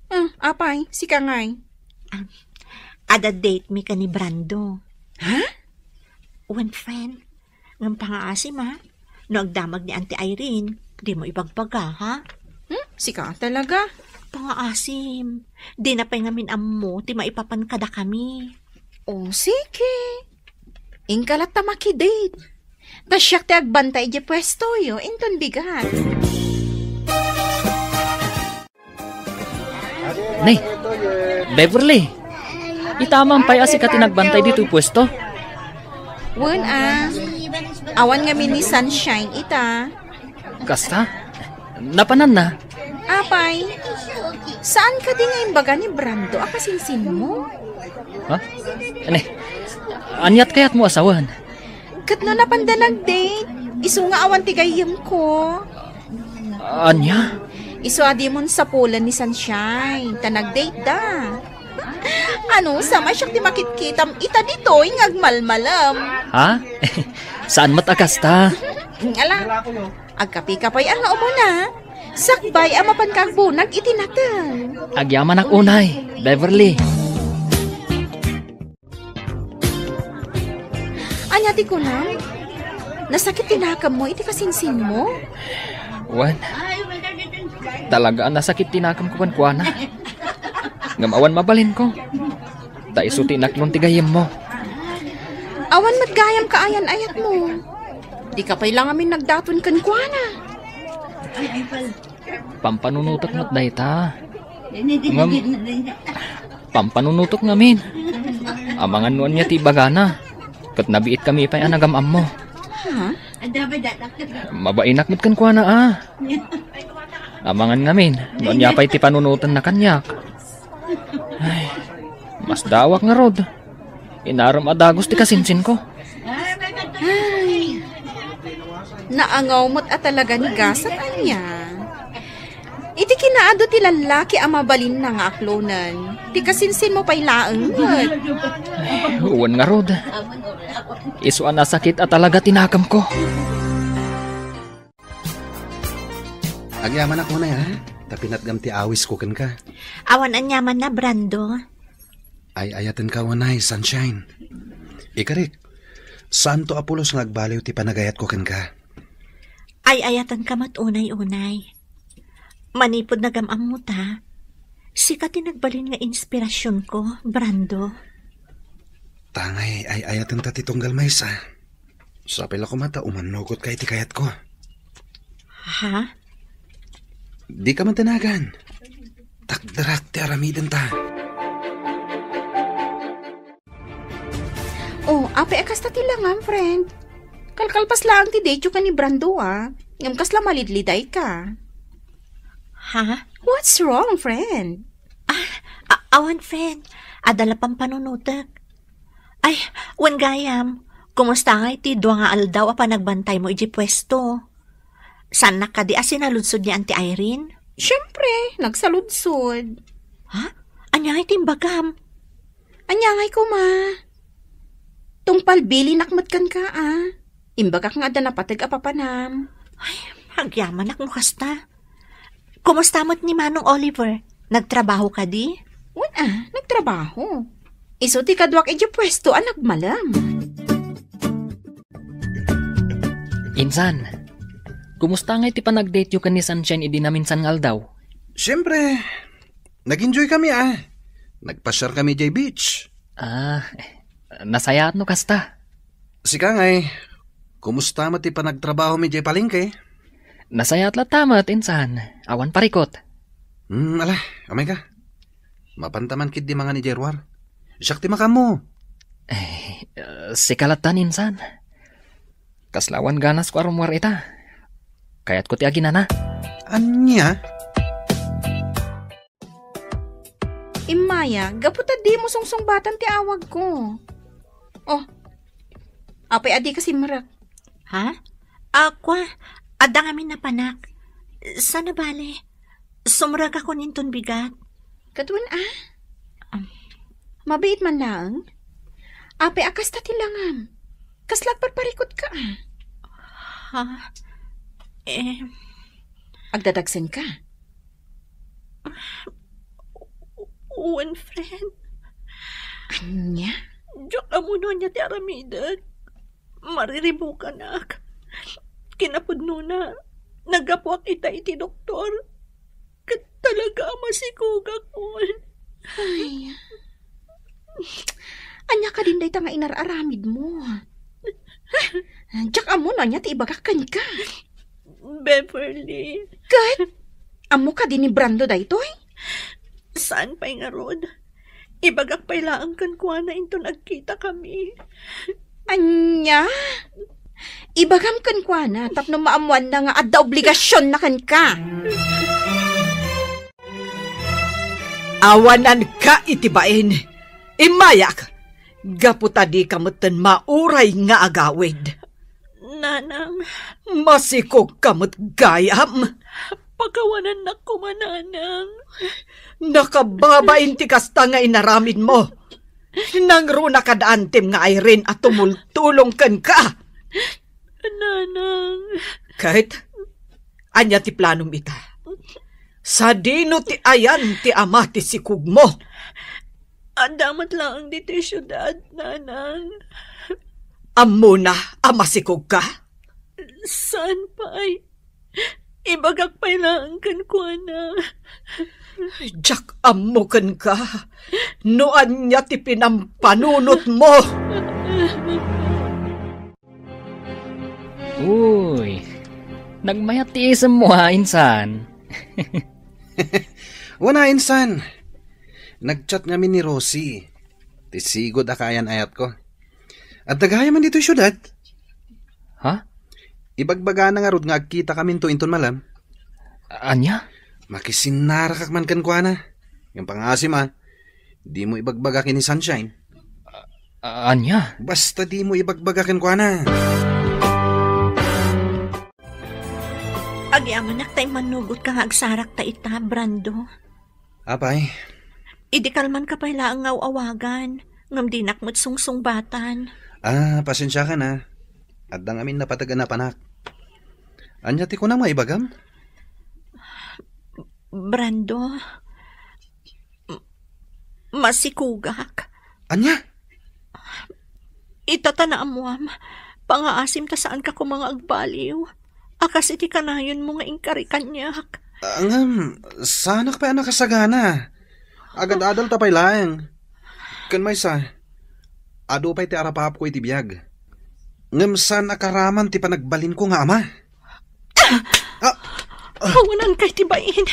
Hmm, apay, sika ngay? Ah, adda date mi ken ni Brando. Ha? Wen, friend. Ngem pangaasim, ha? No agdamag ni Auntie Irene, dimo ibagbaga, ha? Hmm? Sika talaga? Pangaasim. Dina pay ngamin ammo ti maipapan kadakami. O, sige. Inka latta makidate. Ta siak ti agbantay idiay puestoyo, inton bigat. Ne, Beverly, ita man pay a sika ti nagbantay ditoy puesto? Wen a, awan ngamin ni Sunshine ita. Kasta? Napananna? Apay, saan kadi nga imbaga ni Brando a kasinsinmo? Ha? Ania ti kayatmo a sawen? Ket no napanda nag-date, isu nga awan ti gayyemko. Ania? Isu a dimon sapulen ni Sunshine, ta nag-date da. Ano, sa siak ti makitkitam ita ditoy nga agmalmalem. Ha? Saan met a kasta? Ala, agkapika pay a nga umuna. Sakbay a mapanka agbunag iti nateng. Agyamanak unay, Beverly. Ania ti kunam? Nasakit ti nakemmo iti kasinsinmo? Wen, talaga a nasakit ti nakemko kenkuana. Ngem awan mabalinko. Ta isu ti inaklon ti gayyemmo. Awan met gayam kaayan-ayatmo. Dika pay la ngamin nagdaton kenkuana. Pampanunotek met dayta. Ngem, pampanunotek ngamin. Amangan no ania ti ibagana. Ket nabiitkami pay a nagam-ammo. Ha? Mabainak met kenkuana a. Amangan ngamin no ania pay ti panunotenna kaniak. Ay, masdaawak ngarud. Inarem a dagus ti kasinsinko. Ay, naangaw met a talaga ni gasat ania. Iti kinaadu ti lallaki a mabalinna nga aklonen, ti kasinsinmo pay laeng met. Ay, wen ngarud. Isu a nasakit a talaga ti nakemko. Agyamanak unay, ha? Ta pinatgam ti awisko kenka. Awan aniamanna, Brando. Ay-ayatenka unay, Sunshine. Ikarik, saanto a pulos nga agbaliw ti panagayatko kenka. Ay-ayatenka met unay-unay. Manipud nagam-ammo ta, sika ti nagbalin nga inspirasionko, Brando. Tangay ay-ayatenta ti tunggal maysa. Sapay la koma ta umannugotka iti kayatko. Ha? Dika man danagan. Takderak ti aramidenta. Oh, apay a kasta ti langam, friend? Kalkalpas laeng ti date-yo ken ni Brando, a. Ngem kasla malidlidayka. Ha? What's wrong, friend? Ah, a-, awan, friend. Adda la pampanunotek. Ay, wen gayam, kumusta ngay ti dua nga aldaw a panagbantaymo idiay puesto? Saannak kadi a sinaludsod ni Auntie Irene? Siempre, nagsaludsod. Ha? Ania ngay ti imbagam? Ania ngay koma? Tungpal bilinak met kenka, a. Imbagak nga adda napateg a papanam. Ay, agyamanak no kasta. Kumusta met ni Manong Oliver? Nagtrabaho kadi? Wen a, nagtrabaho. Isu ti kaduak idiay puesto a nagmalem. Insan, kumusta ngay ti panagdate-yo ken ni Sunshine idi naminsan nga aldaw? Siempre, nag-enjoy kami, a. Nagpasiar kami idiay beach. Ah, nasayaat no kasta. Sika ngay, kumusta met ti panagtrabahomi idiay palengke? Nasayaat latta met, insan. Awan parikut. Hmm, ala, umayka. Mapanta man ketdi mangan idiay ruar. Siak ti makaammo. Eh, sika latta, insan. Kasla awan ganasko a rummuar ita. Kayatko ti aginana. Ania? Immaya, gapu ta dimo sungsungbatan ti awagko. Oh, apay a dika simrek? Ha? A, kua, adda ngamin napanak. Saan a bale? Sumrekakon inton bigat. Ket wen a? Am. Mabiit man laeng? Apay a kasta ti langam? Kasla agparparikutka a? Ha? Em. Agdadagsenka? Wen, friend. Ania? Diak ammo no ania ti aramidek. Mariribukanak. Kinapudnona, naggapuak ita iti doktor. Ket talaga a masikogakon. Ay. Ania kadin dayta nga inar-aramidmo? Diak ammo no ania ti ibagak kenka. Beverly. Ket? Ammo kadi ni Brando daytoy? Saan pay ngarud? Ibagak pay laeng kenkuana inton agkitakami. Ania? Ibagam kenkuana tapno maammoanna nga adda obligasionna kenka. Awananka iti bain. Immayak, gapu ta dika metten mauray nga agawid. Nanang. Masikogka met gayam. Pakawanannak koma, Nanang. Nakababain ti kasta nga inaramidmo. Nangruna kad antim nga Irene a tumultulong kenka. Nanang. Ket, ania ti planom ita? Sadino ti ayan ti ama ti sikogmo? Adda met laeng ditoy siudad, Nanang. Ammona a masikogka? Saan pay. Ibagak pay laeng kenkuana. Diak ammo kenka no ania ti pinampanunotmo. Uy, nagmayat ti isemmo, ha, insan? Wen a, insan. Nag-chat ngamin ni Rosie, ti sigud a kaayan-ayatko. Adda gayam ditoy siudad. Ha? Ibagbagana ngarud nga agkitakaminto inton malem. Ania? Makisinnarakak man kenkuana. Ngem pangaasim a, dimo ibagbaga ken ni Sunshine. A-, ania? Basta dimo ibagbaga kenkuana. Agyamanak ta immannugotka nga agsarakta ita, Brando. Apay? Idi kalmanka pay laeng nga aw-awagan, ngem dinak met sungsungbatan. Ah, pasensiakan, a. Adda ngamin napateg a napanak. Ania ti kunam nga ibagam? Brando, m-, masikogak. Ania? Ita ta naammoam, pangaasim ta saanka koma nga agbaliw, a kas iti kanayonmo nga inkari kaniak. Ah, ngem, saanak pay a nakasagana. Agad-adalta pay laeng. Ken maysa, adu pay ti arapaapko iti biag. Ngem saan a karaman ti panagbalinko nga ama. Ah! Awananka iti bain.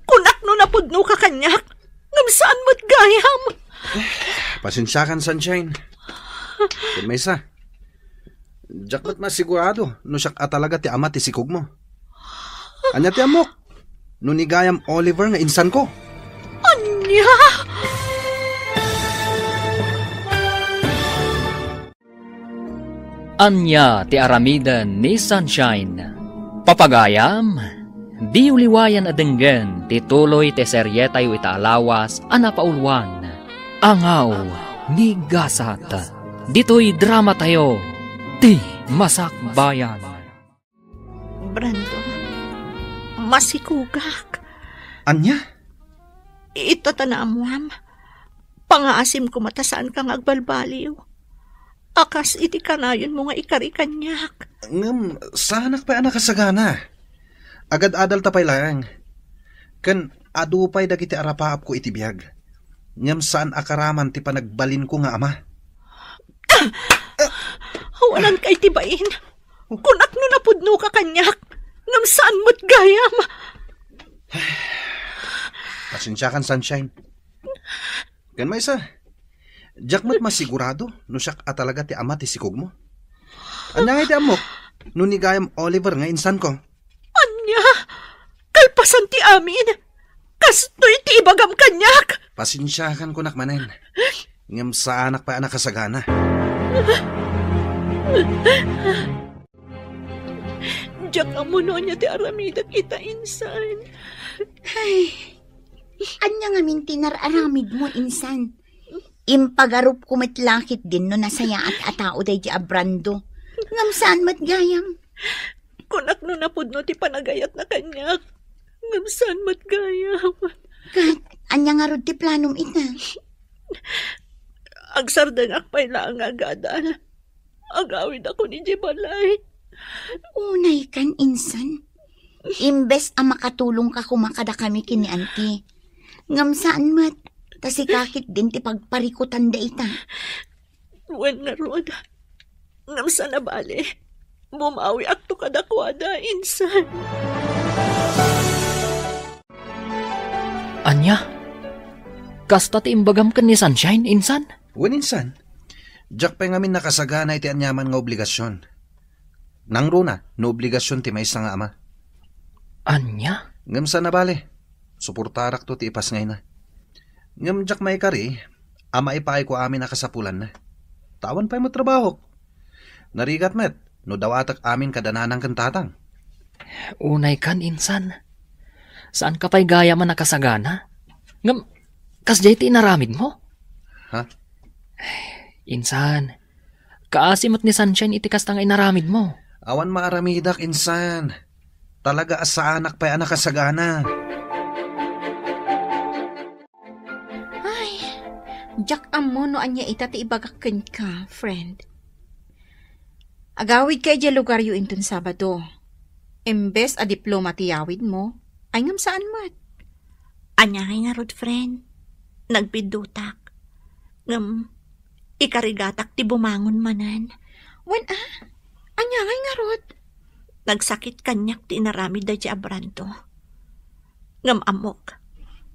Kunak no napudnoka kaniak, ngem saan met gayam. Pasensiakan, Sunshine. Ken maysa, diak met masigurado no siak a talaga ti ama ti sikogmo. Ania ti ammok? No ni gayam Oliver nga insanko? Ania? Ania ti aramiden ni Sunshine? Papagayam, diyo liwayan a denggen ti tuloy ti serietayo ita a lawas a napauluan, Angaw ni Gasat. Ditoy dramatayo, Ti Masakbayan. Brando, masikogak. Ania? Ita ta naammoam, pangaasim koma ta saanka nga agbalbaliw, a kas iti kanayonmo nga ikari kaniak. Ngem, saanak pay a nakasagana. Agad-adalta pay laeng. Ken adu pay dagiti arapaapko iti biag. Ngem saan a karaman ti panagbalinko nga ama. Awananka iti bain. Kunak no napudnoka kaniak, ngem saan met gayam. Pasensiakan, Sunshine. Ken maysa, diak met masigurado no siak a talaga ti ama ti sikogmo. Ania ngay ti ammok no ni gayam Oliver nga insanko? Ania? Kalpasan ti amin, kastoy ti ibagam kaniak? Pasensiakan kunak manen. Ngem saanak pay a nakasagana. Diak ammo no ania ti aramidek ita, insan. Ay, ania ngamin ti nar-aramidmo, insan? Impagarupko met la ketdin no nasayaat a tao daydi a Brando. Ngem saan met gayam. Kunak no napudno ti panagayatna kaniak. Ngem saan met gayam. Ket, ania ngarud ti planom ita? Agsardengak pay laeng nga agadal. Agawidakon idiay balay. Unaykan, insan. Imbes a makatulongka koma kadakami ken ni Auntie, ngem saan met, ta sika ketdin ti pagparikutanda ita. Wen ngarud, ngem saan a bale, bumawiakto kadakuada, insan. Ania? Kasta ti imbagam ken ni Sunshine, insan? Wen, insan. Diak pay ngamin nakasagana iti aniaman nga obligasion. Nangruna no obligasion ti maysa nga ama. Ania? Ngem saan a bale, suportarakto ti ipasngayna. Ngem diak maikari a maipaayko amin a kasapulanna. Ta awan pay met trabahok. Narigat met no dawatek amin kada nanang ken tatang. Unay kan, insan. Saan ka pay gayam a nakasagana? Ngem, kasdiay ti inaramidmo? Ha? Insan, kaasi met ni Sunshine iti kasta nga inaramidmo. Awan maaramidak, insan. Talaga a saanak pay a nakasagana. Ay, diak ammo no ania ita ti ibagak kenka, friend. Agawidka idiay lugaryo inton Sabado. Imbes a diploma ti yawidmo, ay ngem saan met. Ania ngay ngarud, friend? Nagbiddutak. Ngem, ikarigatak ti bumangon manen. Wen a? Ania ngay ngarud? Nagsakit kaniak ti inaramid daydi a Brando. Ngem ammok,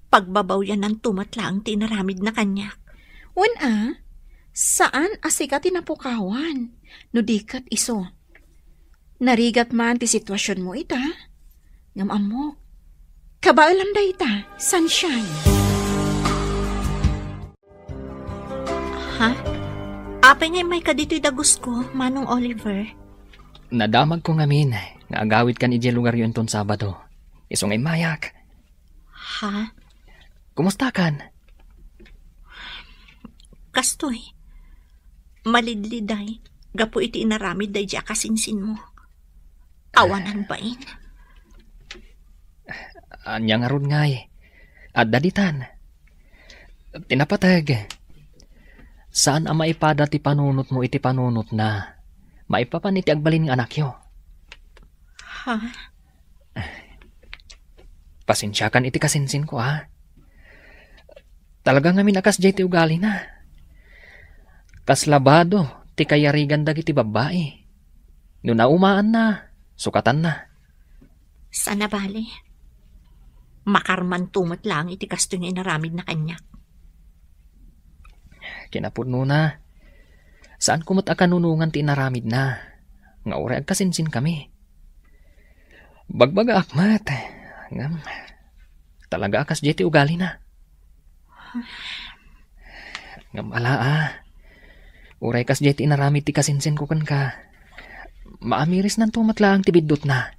pagbabawyananto met laeng ti inaramidna kaniak. Wen a, saan a sika ti napukawan, no di ket isu. Narigat man ti situasionmo ita. Ngem ammok, kabaelam dayta, Sunshine. Ha? Apay nga immayka ditoy dagusko, Manong Oliver? Nadamagko ngamin nga agawidkan idiay lugaryo inton Sabado. Isu nga immayak. Ha? Kumustakan? Kastoy, malidliday gapu iti inaramid daydi a kasinsinmo. Awanan bain. Ania ngarud ngay? Adda ditan. Ti napateg. Saan a maipada ti panunotmo iti panunotna maipapan iti agbalin nga anakyo. Ha? Pasensiakan iti kasinsinko, ha? Talaga ngamin a kasdiay ti ugalina. Kasla bado ti kayarigan dagiti babbai. No naumaanna, sukatanna. Saan a bale. Makarmanto met laeng iti kastoy nga inaramidna kaniak. Kinapudnona, saanko met a kanunongan ti inaramidna, nga uray agkasinsinkami. Bagbagaak met, ngem talaga a kasdiay ti ugalina. Ngem ala a, uray kasdiay ti inaramid ti kasinsinko kenka, maamirisnanto met laeng ti biddutna.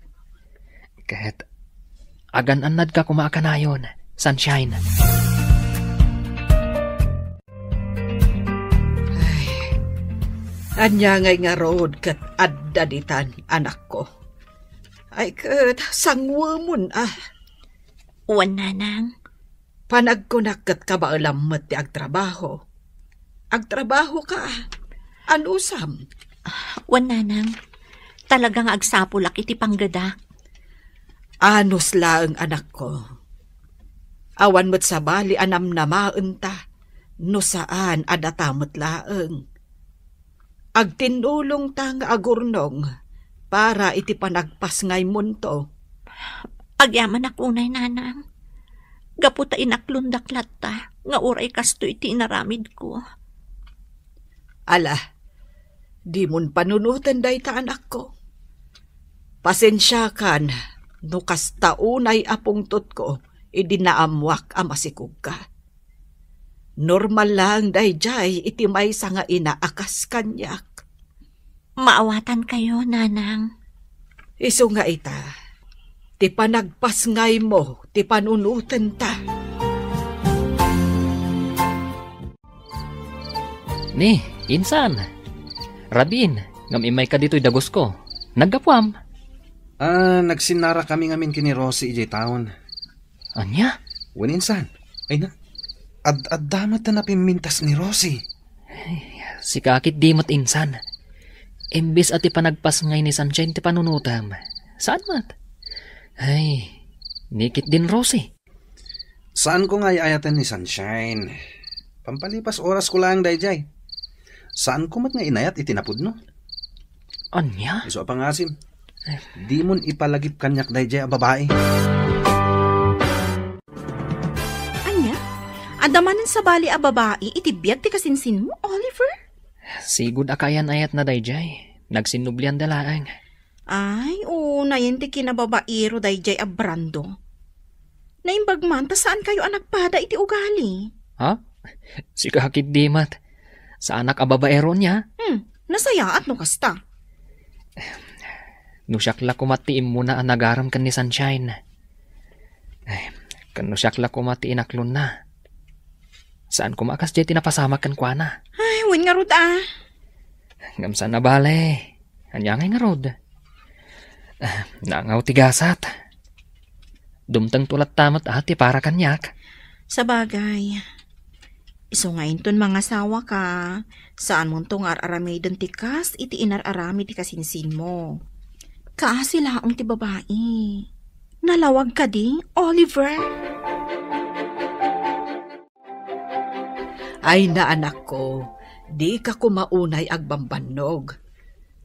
Ket agan-annadka koma a kanayon, Sunshine. Ay, ania ngay ngarud ket adda ditan, anakko? Ay, ket sanguemon a. Wen, nanang. Panagkunak ket kabaelam met ti agtrabaho. Agtrabahoka. Anusam? Wen, nanang. Talaga nga agsapulak iti panggedak. Anus laeng, anakko. Awan met sabali a namnamaenta no saan a data met laeng. Agtinnulongta nga agurnong para iti panagpasngaymonto. Agyamanak unay, nanang. Gapu ta inaklondak latta nga uray kastoy ti inaramidko. Ala, dimon panunoten dayta, anakko. Pasensiakan no kasta unay a pungtotko idi naammoak a masikogka. Normal laeng daydiay iti maysa nga ina a kas kaniak. Maawatankayo, nanang. Isu nga ita, ti panagpasngaymo ti panunotenta. Ni, insan. Radin, ngem immayka ditoy dagusko. Naggapuam? Ah, nagsinnarakami ngamin ken ni Rosie idiay town. Ania? Wen, insan. Ay na, ad-adda met a napimmintas ni Rosie. Ay, sika ketdi met, insan. Imbes a ti panagpasngay ni Sunshine ti panunotem, saan met? Ay, ni ketdin Rosie. Saanko nga ay-ayaten ni Sunshine. Pampalipas orasko laeng daydiay. Saanko met nga inayat iti napudno. Ania? Isu a pangasim. Dimon ipalagip kaniak daydiay a babai. Ania? Adda manen sabali a babai iti biag ti kasinsinmo, Oliver? Sigud a kaayan-ayatna daydiay. Nagsinnublianda laeng. Ay, unayen ti kinababairo daydiay a Brando. Naimbag man ta saankayo a nagpada iti ugali. Ha? Sika ketdi met. Saanak a babaero nia? Hmm, nasayaat no kasta. No siak la koma ti immuna a nagarem ken ni Sunshine. Ay, ken no siak la koma ti inaklonna. Saan koma a kasdiay ti napasamak kenkuana. Ay, wen ngarud a. Ngem saan a bale. Ania ngay ngarud? Ah, nangaw ti gasat. Dumtengto latta met a ti para kaniak. Sabagay. Isu nga inton mangasawaka, saanmonto nga ar-aramiden ti kas iti inar-aramid ti kasinsinmo. Kaasi laeng ti babai. Nalawag kadi, Oliver? Ay, anakko, dika koma unay agbambannog.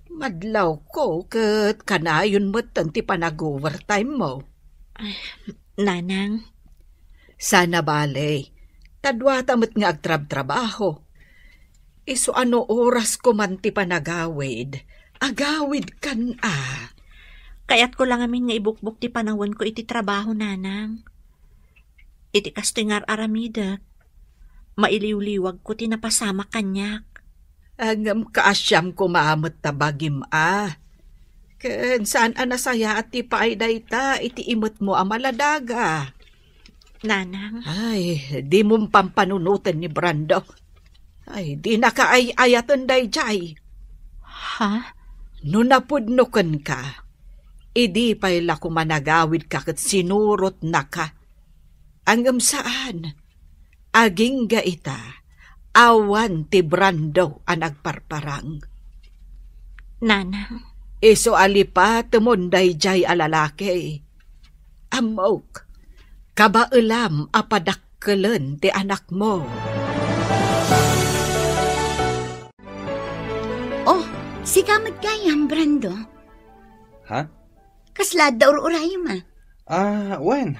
Madlawko ket kanayon metten ti panag-overtime mo. Ay, Nanang. Saan a bale, ta duata met nga agtrabtrabaho. Isu a no orasko man ti panagawid, agawidkan a. Kayatko la ngamin nga ibukbok ti panawenko iti trabaho, Nanang. Iti kastoy nga ar-aramidek, mailiwliwagko ti napasamak kaniak. Ngem kaasiam koma met ta bagim a. Ken saan a nasayaat ti paay dayta iti imetmo a maladaga. Nanang. Ay, dimon pampanunoten ni Brando. Ay, dinaka ay-ayaten daydiay. Ha? No napudno kenka, idi pay la koma nagawidka ket sinurotnaka. Ngem saan. Agingga ita, awan ti Brando a nagparparang. Nanang. Isu a lipatemon daydiay a lalaki. Ammok, kabaelam a padakkelen ti anakmo. Oh, sika met gayam, Brando. Ha? Kasla adda ur-urayem a? Ah, wen.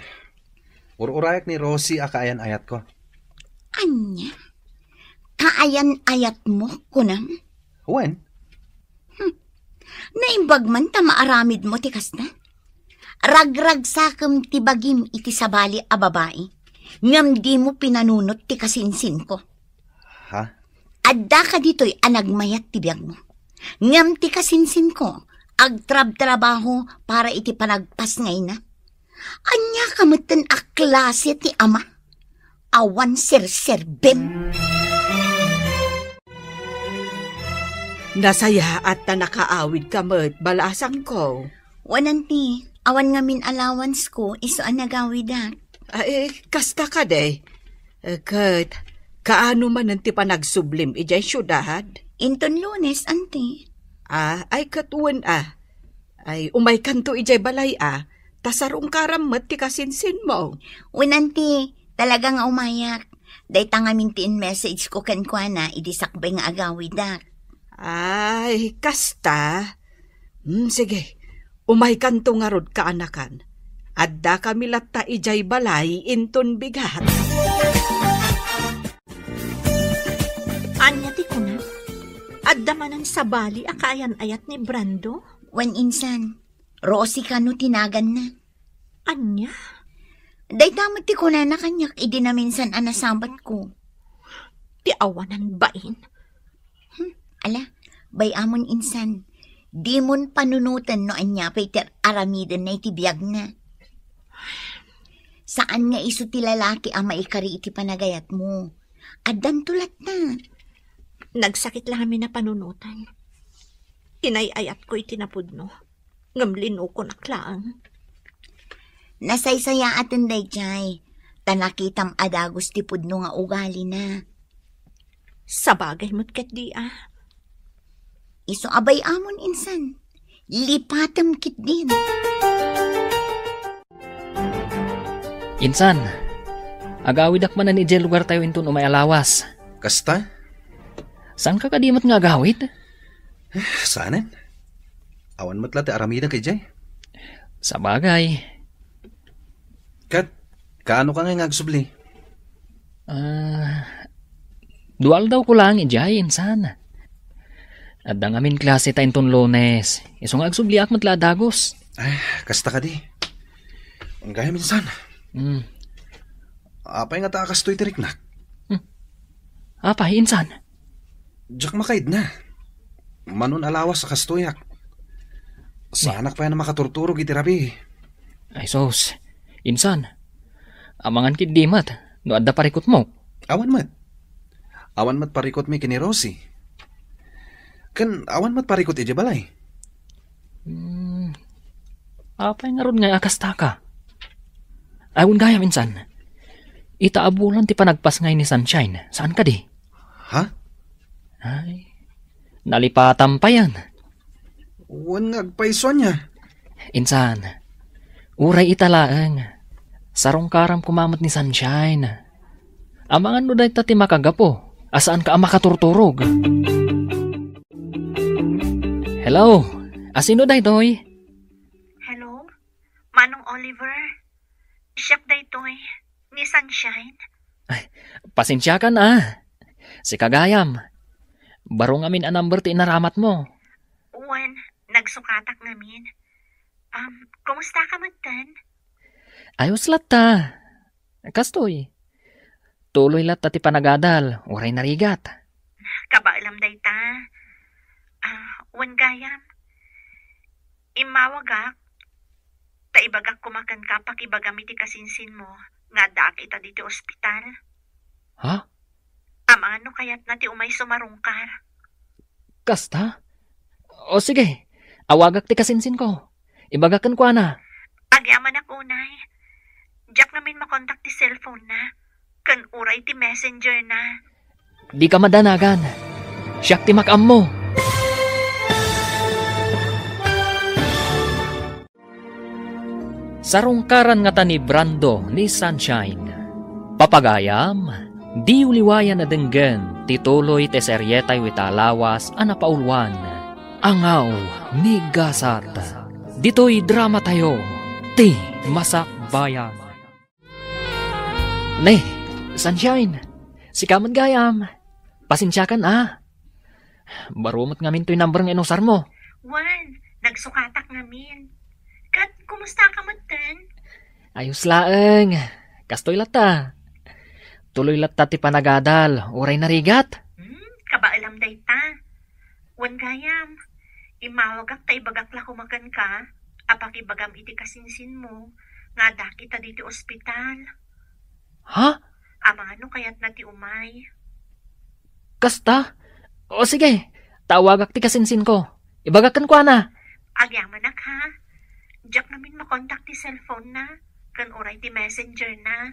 Ur-urayak ni Rosie a kaayan-ayatko. Ania? Kaayan-ayatmo, kunam? Wen. Hmm. Naimbag man ta maaramidmo ti kasta? Ragragsakem ti bagim iti sabali a babai, ngem dimo pinanunot ti kasinsinko. Ha? Adda kaditoy a nagmayat ti biagmo. Ngem ti kasinsinko, agtrabtrabaho para iti panagpasngayna. Ania ka metten a klase ti ama? Awan serserbem. Nasayaat ta nakaawidka met, balasangko. Wen, anti, awan ngamin allowance ko, isu a nagawidak. Ay, kasta kadi. Eh, ket, kaano manen ti panagsublim idiay siudad? Inton Lunes, anti. Ah, ay, ket wen, ah. Ay, umaykanto idiay balay, ah. Ta sarungkaram met ti kasinsinmo. Wen, anti, talaga nga umayak. Dayta ngamin ti in-message ko kenkuana idi sakbay nga agawidak. Ay, kasta? Hmm, sige. Umaykanto ngarud, kaanakan. Addakami latta idiay balay inton bigat. Ania ti kuna? Adda manen sabali a kaayan-ayat ni Brando? Wen, insan, Rosie kano ti naganna. Ania? Dayta met ti kunana kaniak idi naminsan a nasabatko. Ti awanan bain. Hmm, ala, bay-amon insan. Dimon panunoten no ania pay ti aramidenna iti biagna. Saan nga isu ti lalaki a maikari iti panagayatmo. Addanto latta. Nagsakit la ngamin a panunotan. Inay-ayatko iti napudno, ngem linukonak laeng. Nasaysayaaten daydiay, ta nakitam a dagus ti pudno nga ugalina. Sabagay met ketdi a. Isu a bay-amon insan. Lipatem ketdin. Insan, agawidak manen idiay lugartayo inton umay a lawas. Kasta? Saanka kadi met nga agawid? Eh, saanen. Awan met la ti aramidek idiay. Sabagay. Ket, kaano ka ngay nga agsubli? Ah, dua aldawko laeng idiay, insan. Adda ngamin klase ta inton Lunes. Isu nga agsubliak met la a dagus. Ay, kasta kadi. Gayam, insan. Hmm. Apay ngata a kastoy ti riknak? Apay, insan? Diak makaidna. Manon a lawas a kastoyak. Saanak pay a makaturturog iti rabii. Ay, sus. Insan, amangan ketdi met no adda parikutmo. Awan met. Awan met parikutmi ken ni Rosie. Ken awan met parikut idiay balay. Hmm, apay ngarud ngay a kastaka? Ay, wen gayam, insan. Ita a bulan ti panagpasngay ni Sunshine, saan kadi? Ha? Ay, nalipatam payen. Wen nga agpayso ania. Insan, uray ita laeng, sarungkaram koma met ni Sunshine. Amangan no dayta ti makagapu a saanka a makaturturog. Hello? Asino daytoy? Hello? Manong Oliver? Siak daytoy, ni Sunshine. Ay, pasensiakan a. Sika gayam. Baro ngamin a number ti inaramatmo. Wen, nagsukatak ngamin. Um, kumusta ka metten? Ayos latta. Kastoy. Tuloy latta ti panagadal, uray narigat. Kabaelam dayta. Ah, wen gayam. Immawagak, ta ibagak koma kenka pakibagam iti kasinsinmo nga addaak ita diti ospital. Ha? Amangan no kayatna ti umay sumarungkar. Kasta? O sige, awagak ti kasinsinko. Ibagak kenkuana. Agyamanak unay. Diak ngamin makontak ti cellphone na, ken uray ti messenger na. Dika madanagan. Siak ti makaammo. Sarungkaran ngata ni Brando ni Sunshine. Papagayam, diyo liwayan a denggen ti tuloy ti serietayo ita a lawas a napauluan, Angaw ni Gasat. Ditoy dramatayo, ti Masakbayan. Ne, Sunshine, sika met gayam. Pasensiakan a. Baro met ngamin toy number nga inusarmo. Wen, nagsukatak ngamin. Ket kumusta ka metten? Ayos laeng. Kastoy latta. Tuloy latta ti panagadal, uray narigat. Hmm, kabaelam dayta. Wen gayam, immawagak ta ibagak la koma kenka a pakibagam iti kasinsinmo nga addaak ita ditoy ospital. Ha? Amangan no kayatna ti umay. Kasta? O sige, ta awagak ti kasinsinko. Ibagak kenkuana. Agyamanak, ha? Diak ngamin makontak ti cellphone na, ken uray ti messenger na.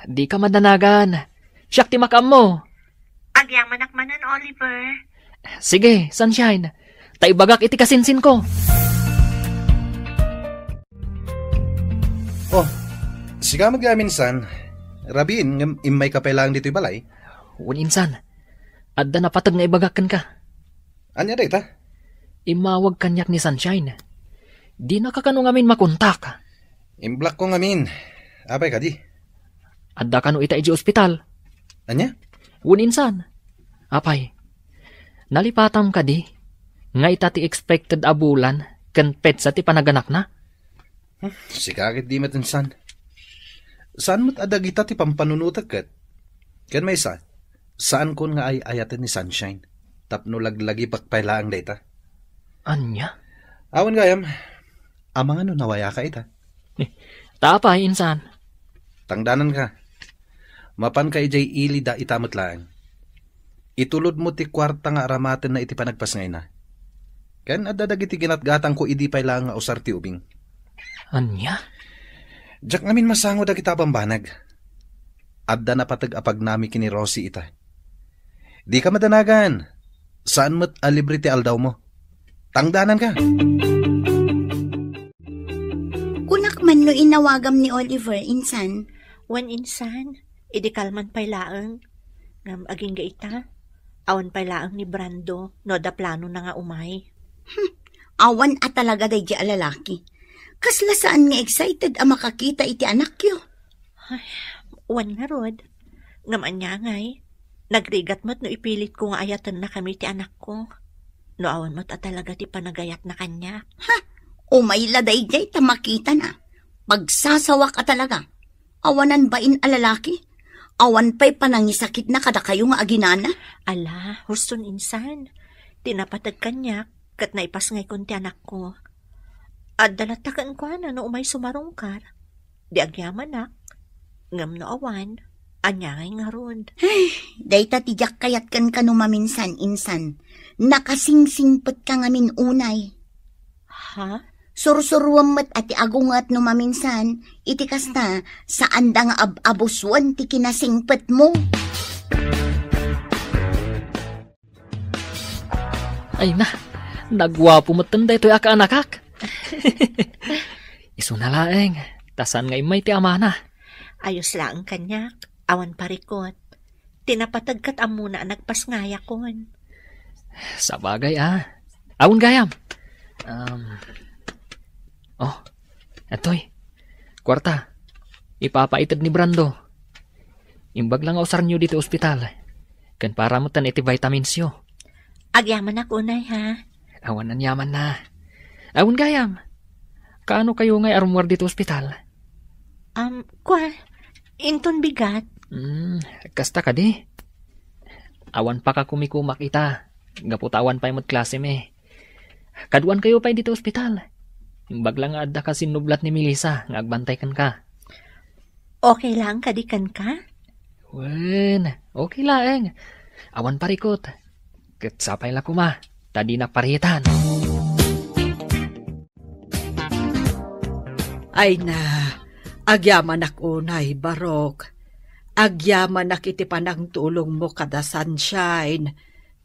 Dika madanagan. Siak ti makaammo. Agyamanak manen, Oliver. Sige, Sunshine. Ta ibagak iti kasinsinko. Oh, sika met gayam, insan. Rabiin ngem immayka pay laeng ditoy balay? Wen, insan. Adda napateg nga ibagak kenka. Ania dayta? Immawag kaniak ni Sunshine. Dinaka kano ngamin makontak. Imblockko ngamin. Apay kadi? Adda kano ita idiay ospital. Ania? Wen, insan. Apay, nalipatam kadi nga ita ti expected a bulan ken petsa ti panaganakna? Hmm, sika ket di met, insan. Saan met a dagita ti pampanunotek ket? Ken maysa, saankon nga ay-ayaten ni Sunshine tapno laglagipak pay laeng dayta. Ania? Awan gayam, amangan no nawayaka ita. Eh, ta apay, insan? Tangdananka. Mapanka idiay ili da ita met laeng. Itulodmo ti kuarta nga aramatenna iti panagpasngayna. Ken adda dagiti ginatgatangko idi pay laeng nga usar ti ubing. Ania? Diak ngamin masango dagita a bambanag. Adda napateg a pagnami ken ni Rosie ita. Dika madanagan. Saan met a libre ti aldawmo. Tangdananka. Kunak man no inawagam ni Oliver, insan. Wen, insan, idi kalman pay laeng. Ngem agingga ita, awan pay laeng ni Brando no adda planona nga umay. Hmm, awan a talaga daydi a lalaki. Kasla saan nga excited a makakita iti anakyo. Ay, wen ngarud. Ngem ania ngay, nagrigat met no ipilitko nga ayatennakami ti anakko. No awan met a talaga ti panagayatna kaniak. Ha? Umay la daydiay ta makitana. Pagsasawak a talaga. Awanan bain a lalaki. Awan pay panangisakitna kadakayo nga aginana? Ala, husto insan. Ti napateg kaniak, ket naipasngayko ti anakko. Adda latta kenkuana no umay sumarungkar. Di agyamanak, ngem no awan, ania ngay ngarud? Ay, dayta ti diak kayat kenka no maminsan-insan. Nakasingsingpetka ngamin unay. Ha? Sursuruem met a ti agunget no maminsan, iti kasta, saanda nga ab-abusuen ti kinasingpetmo. Ay na, naguapo metten daytoy a kaanakak. Isuna laeng, ta saan nga immay ti amana. Ayos laeng kaniak, awan parikot. Ti napateg ket ammona a nagpasngayakon. Sabagay, a. Awan gayam. Um, oh, atoy. Kuarta. Ipapaited ni Brando. Imbag la nga usaryo ditoy ospital. Ken para metten iti vitaminsyo. Agyamanak unay, ha? Awan aniamanna. Awan gayam. Kaano kayo ngay a rummuar ditoy ospital? Um, kua, inton bigat. Hmm, kasta kadi? Awan pakakumikumak ita. Gapu ta awan pay met klasemi. Kaduan kayo pay ditoy ospital. Imbag la nga adda ka sinnublat ni Melissa nga agbantay kenka. Okay laeng kadi kenka? Wen, okay laeng. Awan parikot. Ket sapay la koma, ta dinak paritan. Ay na, agyamanak unay, Barok. Agyamanak iti panangtulongmo kada Sunshine.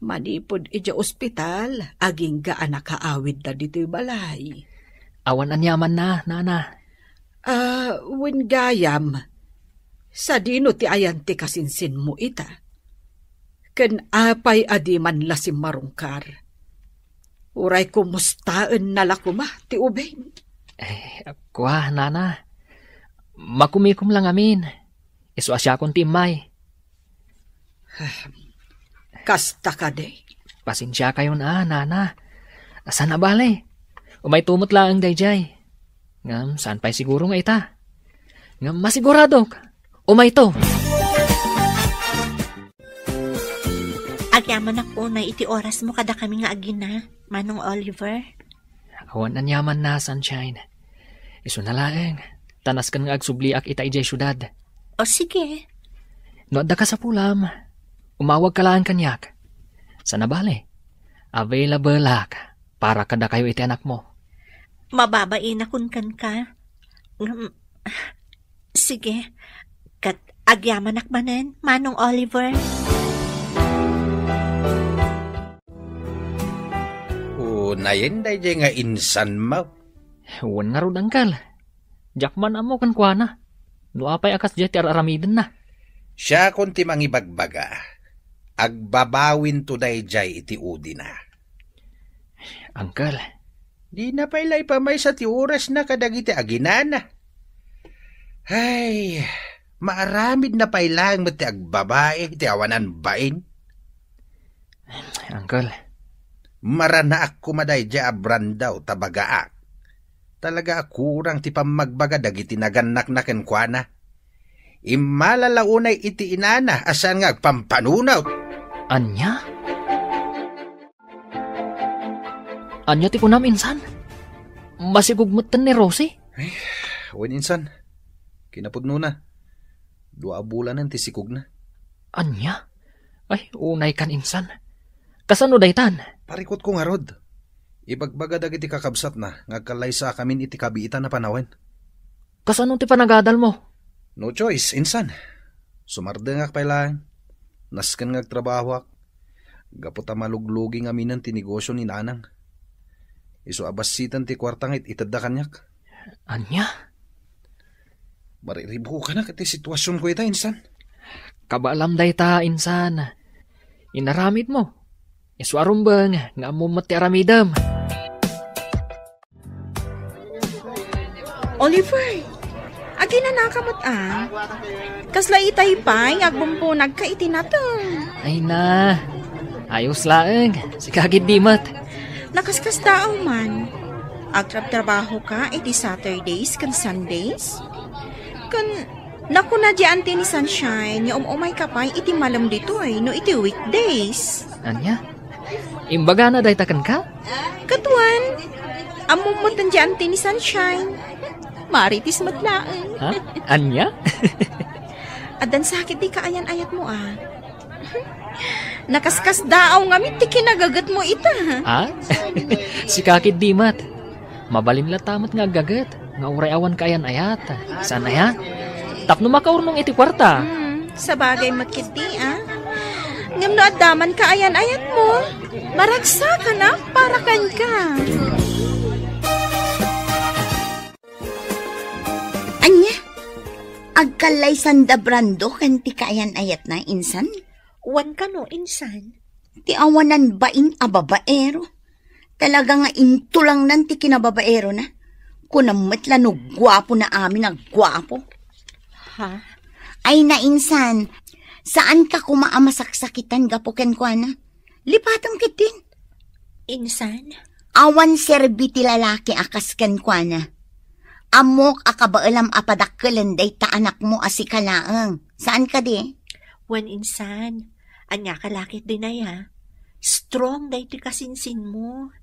Manipud idiay ospital, agingga a nakaawidda ditoy balay. Awan aniamanna, nana. Ah, wen gayam, sadino ti ayan ti kasinsinmo ita? Ken apay a di man la simmarungkar? Uray kumustaenna la koma ti ubing? Eh, kua, nana. Makumikom la ngamin. Isu a siakon ti immay. Kasta kadi? Pasensiakayon a, nana. Saan a bale. Umayto met laeng daydiay. Ngem saan pay siguro nga ita. Ngem masiguradok, umayto. Agyamanak unay iti orasmo kadakami nga agina, Manong Oliver. Awan aniamanna, Sunshine. Isuna laeng, ta nasken nga agsubliak ita idiay siudad. O, sige. No adda kasapulam, umawagka laeng kaniak. Saan a bale, available-ak para kadakayo iti anakmo. Mababainakon kenka. Ngem, sige, ket agyamanak manen, Manong Oliver. Unayen daydiay nga insanmo. Wen ngarud, Angkel. Diak man ammo kenkuana no apay a kasdiay ti ar-aramidenna. Siakon ti mangibagbaga. Agbabawinto daydiay iti udina. Angkel. Dina pay la ipamaysa ti orasna kadagiti aginana. Ay, maaramidna pay laeng met ti agbabai iti awanan bain. Angkel. Maranaak koma daydiay a Brando ta bagaak. Talaga a kurang ti pammagbaga dagiti nagannakna kenkuana. Immala la unay iti inana a saan nga agpampanunot. Ania? Ania ti kunam, insan? Masigog metten ni Rosie? Ay, wen, insan. Kinapudnona, dua a bulanen ti sikogna. Ania? Ay, unay kan, insan. Kasano daytan? Parikutko ngarud. Ibagbaga dagiti kakabsatna nga agkallaysaakamin iti kabiitan a panawen. Kasano ti panagadalmo? No choice, insan. Sumardengak pay laeng. Nasken nga agtrabahoak. Gapu ta maluglugi ngaminen ti negosio ni nanang. Isu a bassiten ti kuarta nga it-itedda kaniak. Ania? Mariribukanak iti situasionko ita, insan. Kabaalam dayta, insan. Inaramidmo. Isu a rumbeng nga ammom met ti aramidem. Oliver, aginanaka met a. Kasla itay pay nga agbumpunagka iti nateng. Ay na, ayos laeng. Sika gid di met. Nakaskasdaaw man. Agtrabtrabahoka iti Saturdays ken Sundays? Ken Nakuna di anti ni Sunshine nga um-umay ka pay iti malem ditoy no iti weekdays. Ania? Imbagana dayta kenka? Kaduan, ammom met di anti ni Sunshine. Marites met laeng. Ha? Ania? Addan sakit di kaayan-ayatmo, a. Nakaskasdaaw ngamin ti kinagagetmo ita. Ha? Sika ketdi met. Mabalin latta met nga aggaget, nga uray awan kaayan-ayat. Saan aya? Tapno makaurnong iti kuarta. Hmm, sabagay met ketdi, a. Ngem no adda man kaayan-ayatmo, maragsakanak para kenka. Ania? Agkallaysanda Brando ken ti kaayan-ayatna, insan? Wen kano, insan? Ti awanan bain a babaero. Talaga nga intulangnan ti kinababaerona. Kunam met la no guapo na amin a guapo. Ha? Ay, nainsan, saanka koma a masaksakitan gapu kenkuana. Lipatem ketdin. Insan? Awan serbi ti lalaki a kas kenkuana. Ammok a kabaelam a padakkelen dayta anakmo a sika laeng. Saan kadi? Wen, insan. Ania ka lakit dinaya? Strong daytoy kasinsinmo.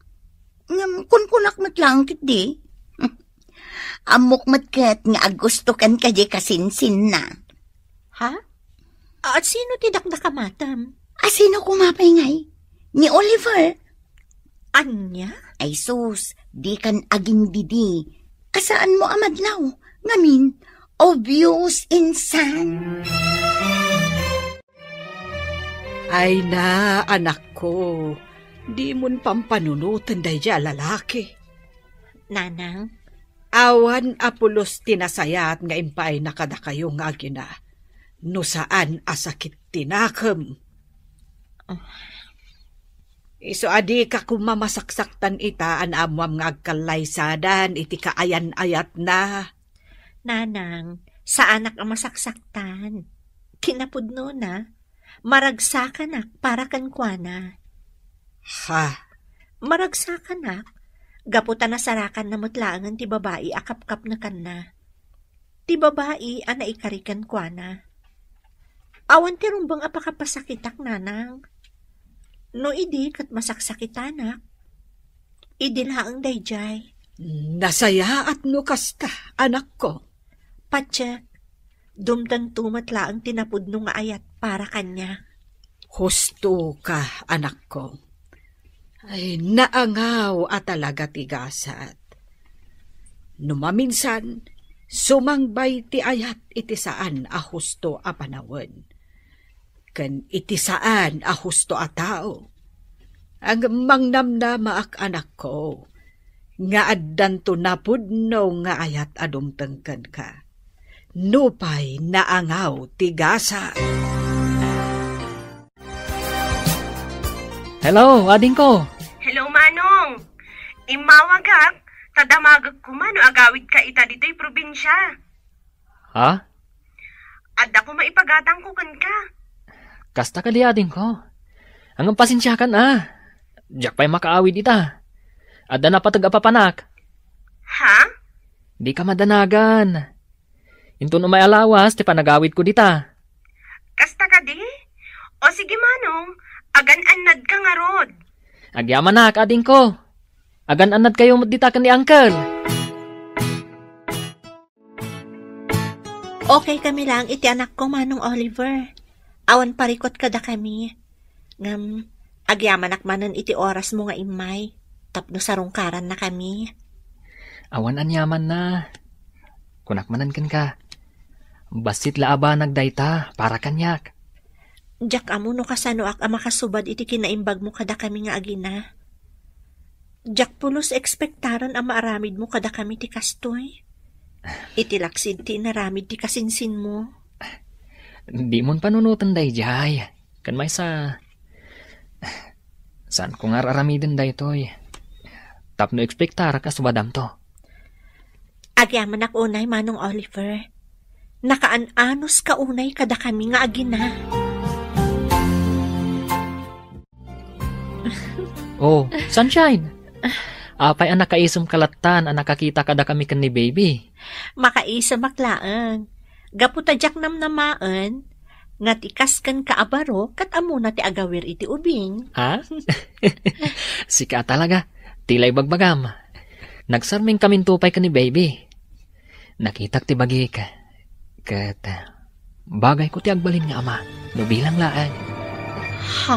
Ngem kunkunak met laeng ketdi. Ammok met ket nga agustokan kadi kasinsinna. Ha? At sino ti dakdakamatem? A sino koma pay ngay? Ni Oliver. Ania? Ay sus, dikan agindidi. Kasaanmo a madlaw. Ngamin, obvious, insan. Ay na, anakko, dimon pampanunoten daydiay a lalaki. Nanang? Awan a pulos ti nasayaat nga impaayna kadakayo nga agina, no saan a sakit ti nakem. Ah. Isu a dika koma masaksaktan ita a naammoam nga agkallaysadan iti kaayan-ayatna. Nanang, saanak a masaksaktan. Kinapudnona, maragsakanak para kenkuana. Ha? Maragsakanak, gapu ta nasarakanna met laengen ti babai a kapkapnekanna. Ti babai a naikari kenkuana. Awan ti rumbeng a pakapasakitak, nanang. No idi ket masaksakitanak, idi laeng daydiay. Nasayaat no kasta, anakko. Patiek, dumtengto met laeng ti napudno nga ayat para kaniak. Hustoka, anakko. Ay, naangaw a talaga ti gasat. No maminsan, sumangbay ti ayat iti saan a husto a panawen, ken iti saan a husto a tao. Ngem mangnamnamaak, anakko, nga addanto napudno nga ayat a dumteng kenka, nupay naangaw ti gasat. Hello, adingko. Hello, Manong. Immawagak, ta damagek koma no agawidka ita ditoy probinsia. Ha? Adda koma ipagatangko kenka. Kasta kadi, adingko. Ngem pasensiakan a. Diak pay makaawid ita. Adda napateg a papanak. Ha? Dika madanagan. Inton umay a lawas ti panagawidko dita. Kasta kadi? O sige, Manong, agan-annadka ngarud. Agyamanak, adingko. Agan-annadkayo met dita ken ni Uncle. Okay kami laeng iti anakko, Manong Oliver. Awan parikut kadakami. Ngem, agyamanak manen iti orasmo nga immay, tapno sarungkarannakami. Awan aniamanna. Kunak manen kenka, bassit la a banag dayta para kaniak. Diak ammo no kasanoak a makasubad iti kinaimbagmo kadakami nga agina. Diak pulos ekspektaren a maaramidmo kadakami ti kastoy. Iti laksid ti inaramid ti kasinsinmo. Dimon panunoten daydiay. Ken maysa, saanko nga ar-aramiden daytoy. Tapno ekspektarak a subadamto. Agyamanak unay, Manong Oliver. Nakaan-anuska unay kadakami nga agina. Oh, Sunshine! Apay a nakaisumka lattan a nakakita kadakami ken ni Baby? Makaisemak laeng. Gapu ta diak namnamaen nga ti kas kenka a baro ket ammona ti agawir iti ubing. Ha? Sika talaga. Ti la ibagbagam. Nagsarmingkaminto pay ken ni baby. Nakitak ti bagik. Ket bagayko ti agbalin nga ama no bilang laeng. Ha?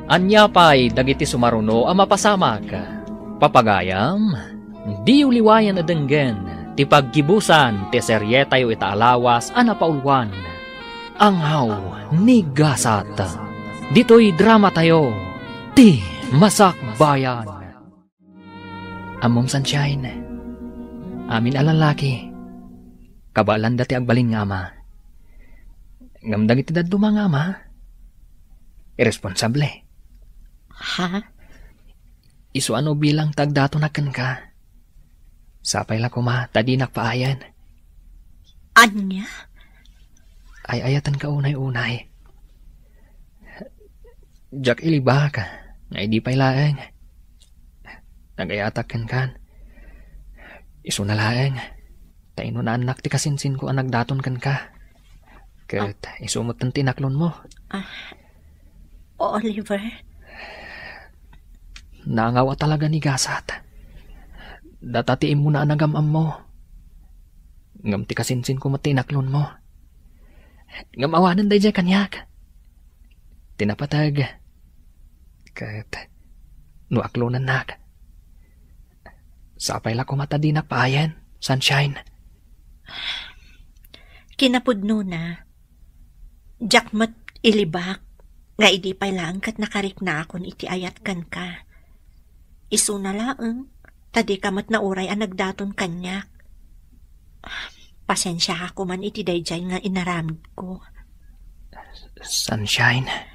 Ania pay dagiti sumaruno a mapasamak? Papagayam, diyo liwayan a denggen ti paggibusan ti serietayo ita a lawas a napauluan, Angaw ni Gasat. Ditoy dramatayo, Ti Masakbayan. Ammom, Sunshine, amin a lallaki, kabaelanda ti agbalin nga ama. Ngem dagiti dadduma nga ama, irresponsable. Ha? Isu a no bilang ti agdatonak kenka. Sapay la koma ta dinak paayen. Ania? Ay-ayatenka unay-unay. Diak ilibak nga idi pay laeng. Nagayatak kenkan. Isuna laeng. Ta inunaannak ti kasinsinko a nagdaton kenka. Ket isu met ti inaklonmo. Ah, Oliver? Naangaw a talaga ni Gasat. Data ti immuna a nagam-ammo. Ngem ti kasinsinko met ti inaklonmo. Ngem awanen daydiay kaniak. Ti napateg. Ket no aklonennak, sapay la koma ta dinak paayen, Sunshine. Kinapudnona, diak met ilibak nga idi pay laeng ket nakariknaakon iti ayat kenka. Isuna laeng, ta dika met nauray a nagdaton kaniak. Pasensiaka koman iti daydiay nga inaramidko. Sunshine.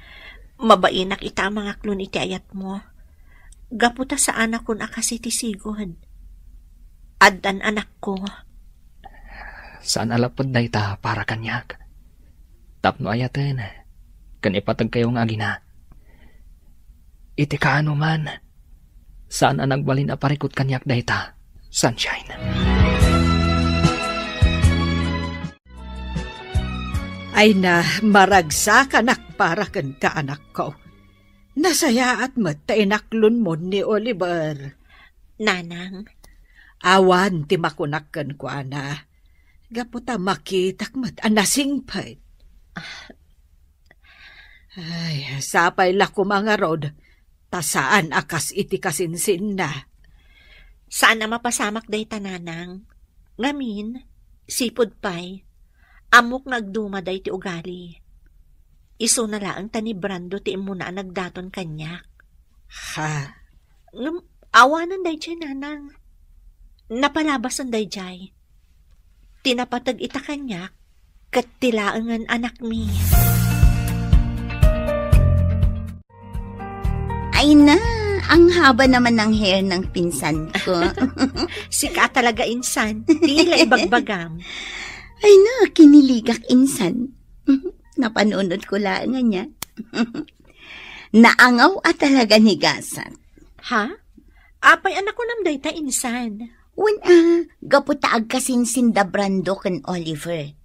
Mabainak ita a mangaklon iti ayatmo. Gapu ta saanakon a kas iti sigud. Addan anakko. Saan a lapud dayta para kaniak. Tapno ayaten, ken ipategkayo nga agina. Iti kaanoman, saan a nagbalin a parikut kaniak dayta, Sunshine. Ay na, maragsakanak para kenka, anakko. Nasayaat met ta inaklonmo ni Oliver. Nanang. Awan ti makunak kenkuana. Gapu ta makitak met a nasingpet. Ay, sapay la koma ngarud, ta saan a kas iti kasinsinna. Saan a mapasamak dayta, Nanang. Ngamin, sipud pay, ammok nga agduma dayta ugali. Isuna laeng ta ni Brando ti immuna a nagdaton kaniak. Ha? Ngem, awanen daydiay, Nanang. Napalabasen daydiay. Ti napateg ita kaniak, ket ti laengen anakmi. Ay na, ang haba naman ng hair ng pinsan ko. Sika talaga, insan. Tila ibagbagam. Ay na, kiniligak, insan. Napanunod ko laeng ania. Naangaw a talaga ni Gasat. Ha? Apay a nakunam dayta, insan? Wen a, gapu ta agkasinsin da Brando ken Oliver.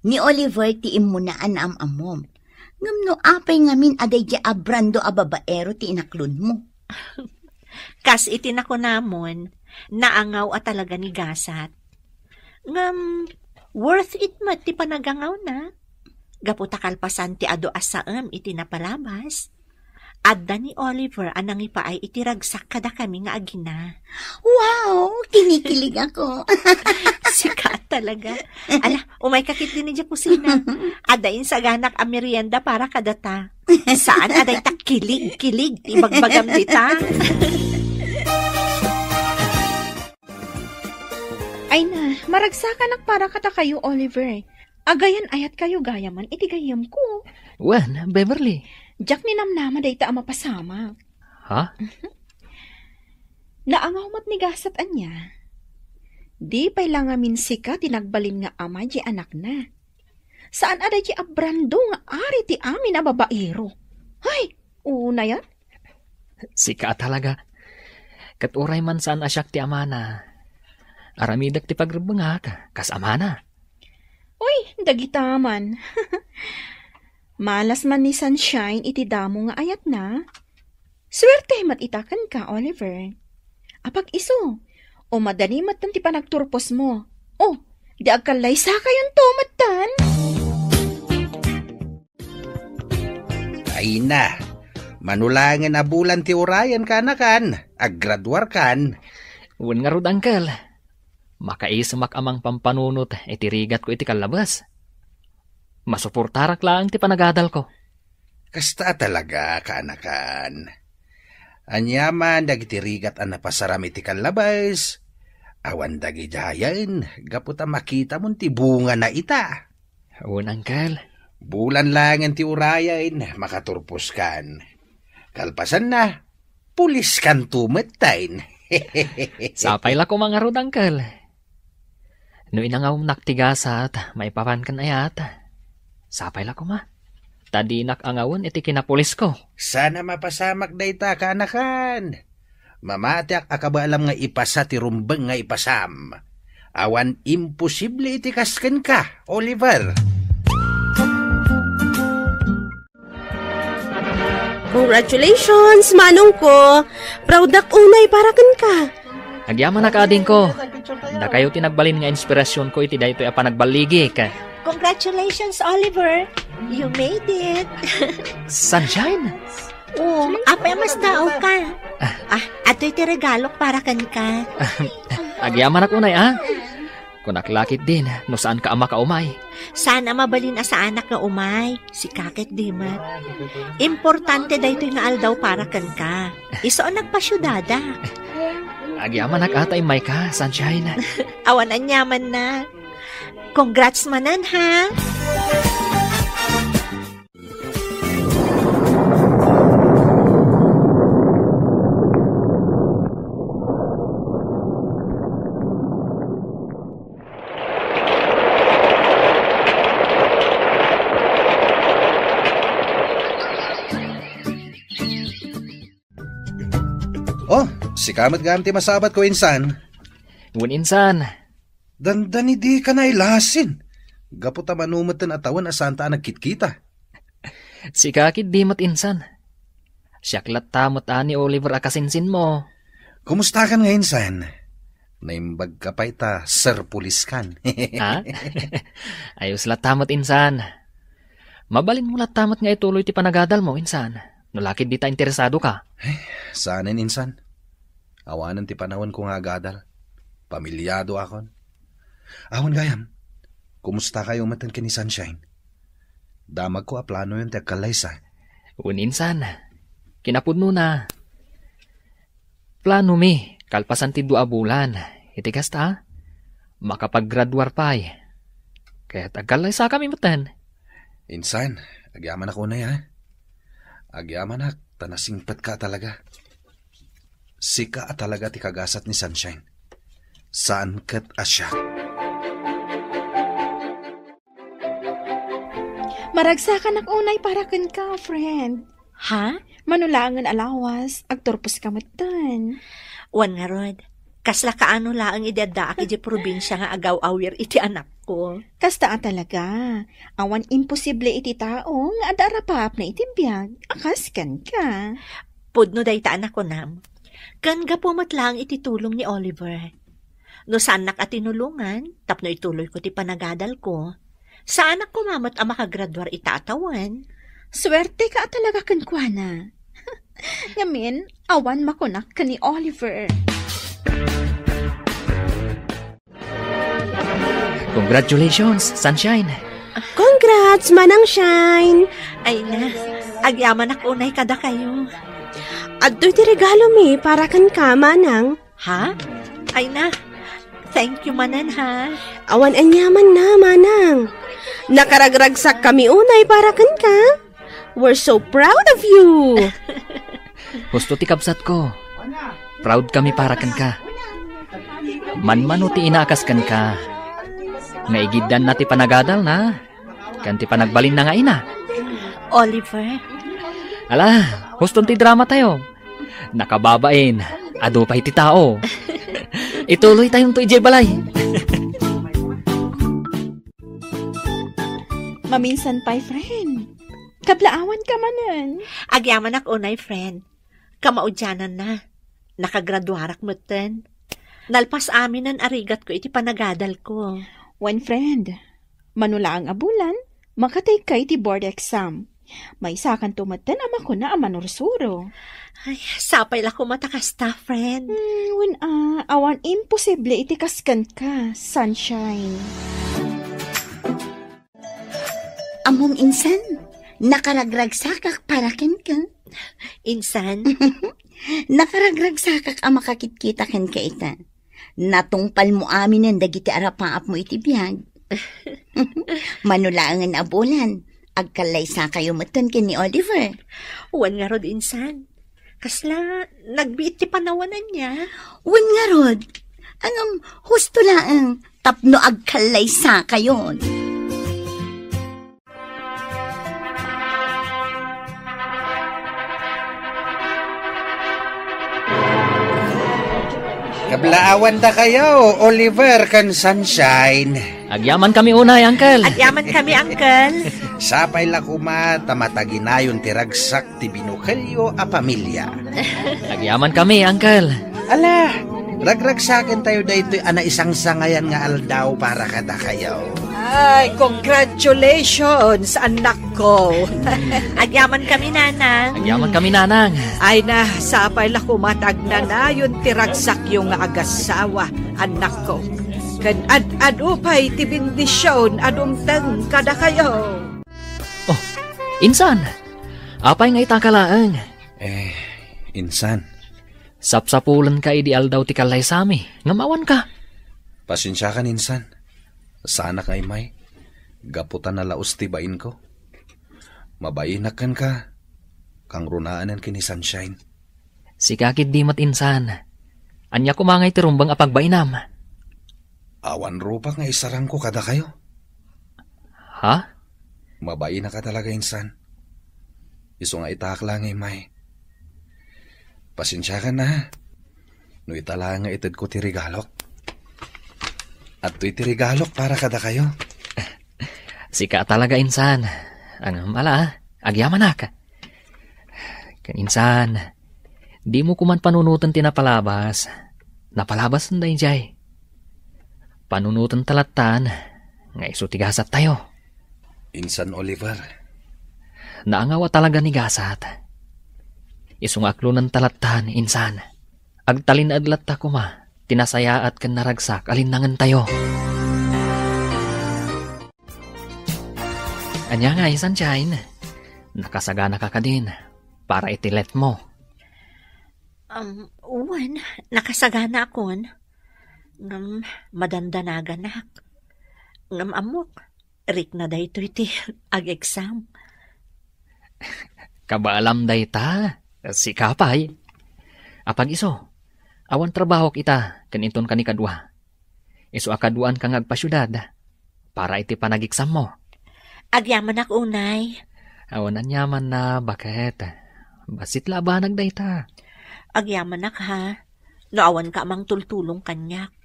Ni Oliver ti immuna a naam-ammom. Ngem no apay ngamin a daydiay a Brando a babaero ti inaklonmo? Kas iti nakunamon, naangaw a talaga ni Gasat. Ngem, worth it met ti panagangawna. Gapu ta kalpasan ti adu a saem iti napalabas, adda ni Oliver a nangipaay iti ragsak kadakami nga agina. Wow! Kinikilig ako. Sika talaga. Ala, umayka ketdi idiay kusina. Adda insaganak a merienda para kadata. Saan a dayta kilig-kilig ti ibagbagam dita? Ay na, maragsakanak para kadakayo, Oliver. Agayan-ayatkayo gayamen iti gayyemko. Wen, Beverly. Diak ninamnama dayta a mapasamak. Ha? Naangaw met ni Gasat ania. Di pay la ngamin sika ti nagbalin nga ama di anakna. Saan a daydi a Brando nga ari ti amin a babaero. Hay, unay a. Sika talaga. Ket uray man saan a siak ti amana, aramidek ti pagrebbengak kas amana. Uy, dagita man. Malas man ni Sunshine iti damo nga ayatna. Suerte met ita kenka, Oliver. Apag-isu, o madani met ti panagturposmo. O, di agkallaysakayonto metten. Ay na, mano laengen a bulan ti urayen, kaanakan, aggraduarkan. Wen ngarud, uncle. Makaisumak a mangpampanunot iti rigatko iti kallabes. Masuportarak laeng ti panagadalko. Kasta a talaga, kaanakan. Aniaman dagiti rigat a napasaram iti kallabes, awan dagidiayen gapu ta makitamon ti bungana ita. Wen, uncle. Bulan laengen ti urayen, makaturposkan. Kalpasanna, puliskanto metten. Sapay la koma ngarud, uncle. No inangawnak ti gasat, maipapan ken ayat. Sapay la koma. Ta dinak angawen iti kinapulisko. Saan a mapasamak dayta, kaanakan. Mamatiak a kabaelam nga ipasa ti rumbeng nga ipasam. Awan imposible iti kas kenka, Oliver. Congratulations, manongko! Proudak unay para kenka. Agyamanak, adingko. Dakayo ti nagbalin nga inspirasionko iti daytoy a panagballigik. Congratulations, Oliver! You made it! Sunshine? Oh, apay a mas daawka? Ah, adtoy ti regalok para kenka. Agyamanak unay, a. Kunak la ketdin, no saanka a makaumay. Saan a mabalin a saanak nga umay. Sika ketdi met. Importante daytoy nga aldaw para kenka. Isu a nagpasiudada. Agyamanak a ta immayka, Sunshine. Awan aniamanna. Congrats manen, ha? Oh, sika met gayam ti masabatko, insan. Wen, insan. Dandani dika nailasin. Gapu ta mano metten a tawen a saanta a nagkitkita. Sika ketdi met, insan. Siak latta met a ni Oliver a kasinsinmo. Kumustakan nga, insan? Naimbagka pay ta serpuliskan. Ha? Ayos latta met, insan. Mabalinmo latta met nga ituloy ti panagadalmo, insan. No la ketdi ta interesadoka. Ay, saanen, insan. Awanen ti panawenko nga agadal. Pamiliadoakon. Awan gayam, kumustakayo metten ken ni Sunshine? Damagko a planoyon ti agkallaysa. Wen, insan. Kinapudnona, planomi, kalpasan ti dua a bulan, iti kasta, makapaggraduar pay. Ket agkallaysakami metten. Insan, agyamanak unay, a. Agyamanak, ta nasingpetka a talaga. Sika a talaga ti kagasat ni Sunshine. Saan ket a siak. Maragsakanak unay para kenka, friend. Ha? Mano laengen a lawas, agturposka metten. Wen ngarud, kasla kaano laeng idi addaak idiay probinsia nga agaw-awir iti anakko. Kasta a talaga. Awan imposible iti tao nga adda a rapaapna iti biag a kas kenka. Pudno dayta a nakunam. Ken gapu met laeng iti tulong ni Oliver. No saannak a tinulongan tapno ituloyko ti panagadalko, saanak koma met a makagraduar ita a tawen. Suerteka a talaga kenkuana. Ngamin, awan makunak ken ni Oliver. Congratulations, Sunshine! Congrats, Manang Shine! Ay na, agyamanak unay kadakayo. Adtoy ti regalomi para kenka, Manang. Ha? Ay na, thank you manen, ha? Awan aniamanna, Manang. Nakaragragsakkami unay para kenka. We're so proud of you! Husto ti kabsatko. Proud kami para kenka. Manmano ti ina a kas kenka nga igiddanna ti panagadalna ken ti panagbalinna nga ina. Oliver. Ala, huston ti drama tayo. Nakababain. Adu pay ti tao. Ituloytayonto idiay balay. Maminsan pay, friend. Kablaawanka manen. Agyamanak unay, friend. Kamaudiananna, nakagraduarak metten. Nalpas aminen a rigatko iti panagadalko. Wen, friend, mano laeng a bulan, makatayka iti board exam. Maysakanto metten a makuna a manursuro. Ay, sapay la koma ta kasta, friend. Hmm, wen a, awan imposible iti kas kenka, Sunshine. Ammom, insan, nakaragragsakak para kenka. Insan? Nakaragragsakak a makakitkita kenka ita. Natungpalmo aminen dagiti arapaapmo iti biag. Mano laengen a bulan, agkallaysakayo metten ken ni Oliver. Wen ngarud, insan. Kasla nagbiit ti panawananna. Wen ngarud, ngem husto laeng tapno agkallaysakayon. Kablaawan dakayo, Oliver ken Sunshine. Agyaman kami unay, Uncle. Agyaman kami, Uncle. Sapay la koma ta mataginayon ti ragsak ti binukelyo a pamilia. Agyaman kami, Uncle. Ala, ragragsakentayo daytoy a naisangsangayan nga aldaw para kadakayo. Ay, congratulations, anakko. Agyaman kami, Nanang. Agyaman kami, Nanang. Ay na, sapay la koma ta agnanayon ti ragsakyo nga agasawa, anakko. Ken ad-adu pay ti bendision a dumteng kadakayo. Oh, insan, apay nga itaka laeng? Eh, insan. Sapsapulenka idi aldaw ti kallaysami, ngem awanka. Pasensiakan, insan. Saanak nga immay. Gapu ta nalaus ti bainko. Mabainak kenka. Kangrunaanen ken ni Sunshine. Sika ketdi met, insan. Ania koma ngay ti rumbeng a pagbainam? Awan rupak nga isarangko kadakayo. Ha? Mabainak a talaga, insan. Isu nga itaak la nga immay. Pasensiakan, ha? No ita la nga itedko ti regalok. Adtoy ti regalok para kadakayo. Sika talaga, insan. Ngem ala, agyamanak. Ken insan, dimo koman panunoten ti napalabas. Napalabasen daydiay. Panunoten ta lattan nga isu ti gasattayo. Insan Oliver. Naangaw a talaga ni gasat. Isu nga aklonen ta lattan, insan. Agtalinaed latta koma ti nasayaat ken naragsak a linnangentayo. Ania ngay, Sunshine? Nakasaganaka kadin para iti letmo? Um, wen, nakasaganaakon. Ngem madandanaganak. Ngem ammok, rikna daytoy ti ag-exam. Kabaelam dayta, sika pay. Apagiso, awan trabahok ita ken inton kanikadua. Isu a kaduaanka nga agpasiudad para iti panageksammo. Agyamanak unay. Awan aniamanna, baket. Bassit la a banag dayta. Agyamanak, ha. No awanka a mangtultulong kaniak,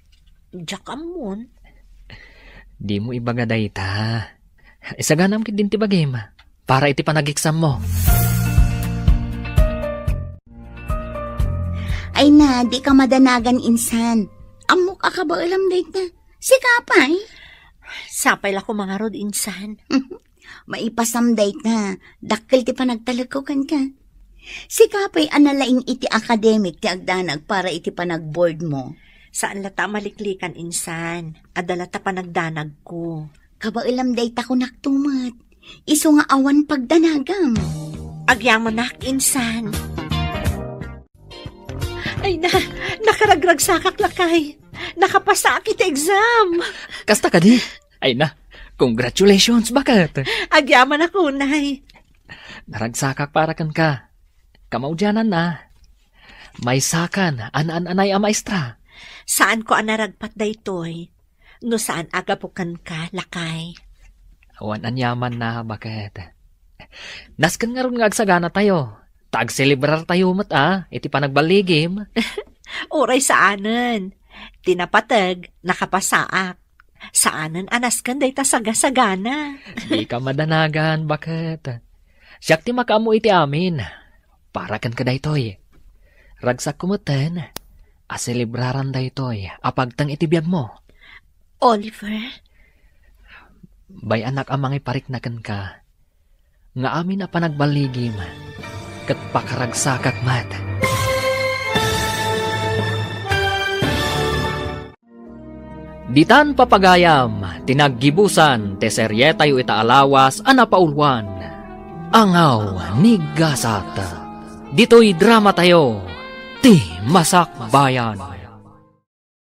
diak ammon. Dimo ibaga dayta. Isaganam ketdin ti bagim para iti panageksammo. Ay na, dika madanagan, insan. Ammok a kabaelam dayta. Sika pay? Sapay la koma ngarud, insan. Maipasam dayta. Dakkel ti panagtalekko kenka. Sika pay a nalaing iti academic ti agdanag para iti panagboardmo. Saan latta a maliklikan, insan. Adda latta panagdanagko. Kabaelam dayta, kunakto met. Isu nga awan pagdanagam. Agyamanak, insan. Ay na, nakaragragsakak, lakay. Nakapasaak iti exam. Kasta kadi? Ay na, congratulations, baket. Agyamanak unay. Naragsakak para kenka. Kamaudiananna, maysakan a naan-anay a maestra. Saanko a naragpat daytoy no saan a gapu kenka, lakay. Awan aniamanna, baket. Nasken ngarud nga agsaganatayo, ta agselebrartayo met a iti panagballigim. Uray saanen. Ti napateg, nakapasaak. Saanen a nasken dayta sagasagana. Dika madanagan, baket. Siak ti makaammo iti amin. Para kenka daytoy. Ragsakko metten a selebraran daytoy a pagteng iti biagmo. Oliver? Bay-anak a mangiparikna kenka nga amin a panagballigim ket pakaragsakak met. Ditan, papagayam, ti naggibusan ti serietayo ita a lawas a napauluan, Angaw ni Gasat. Ditoy dramatayo, Ti Masakbayan.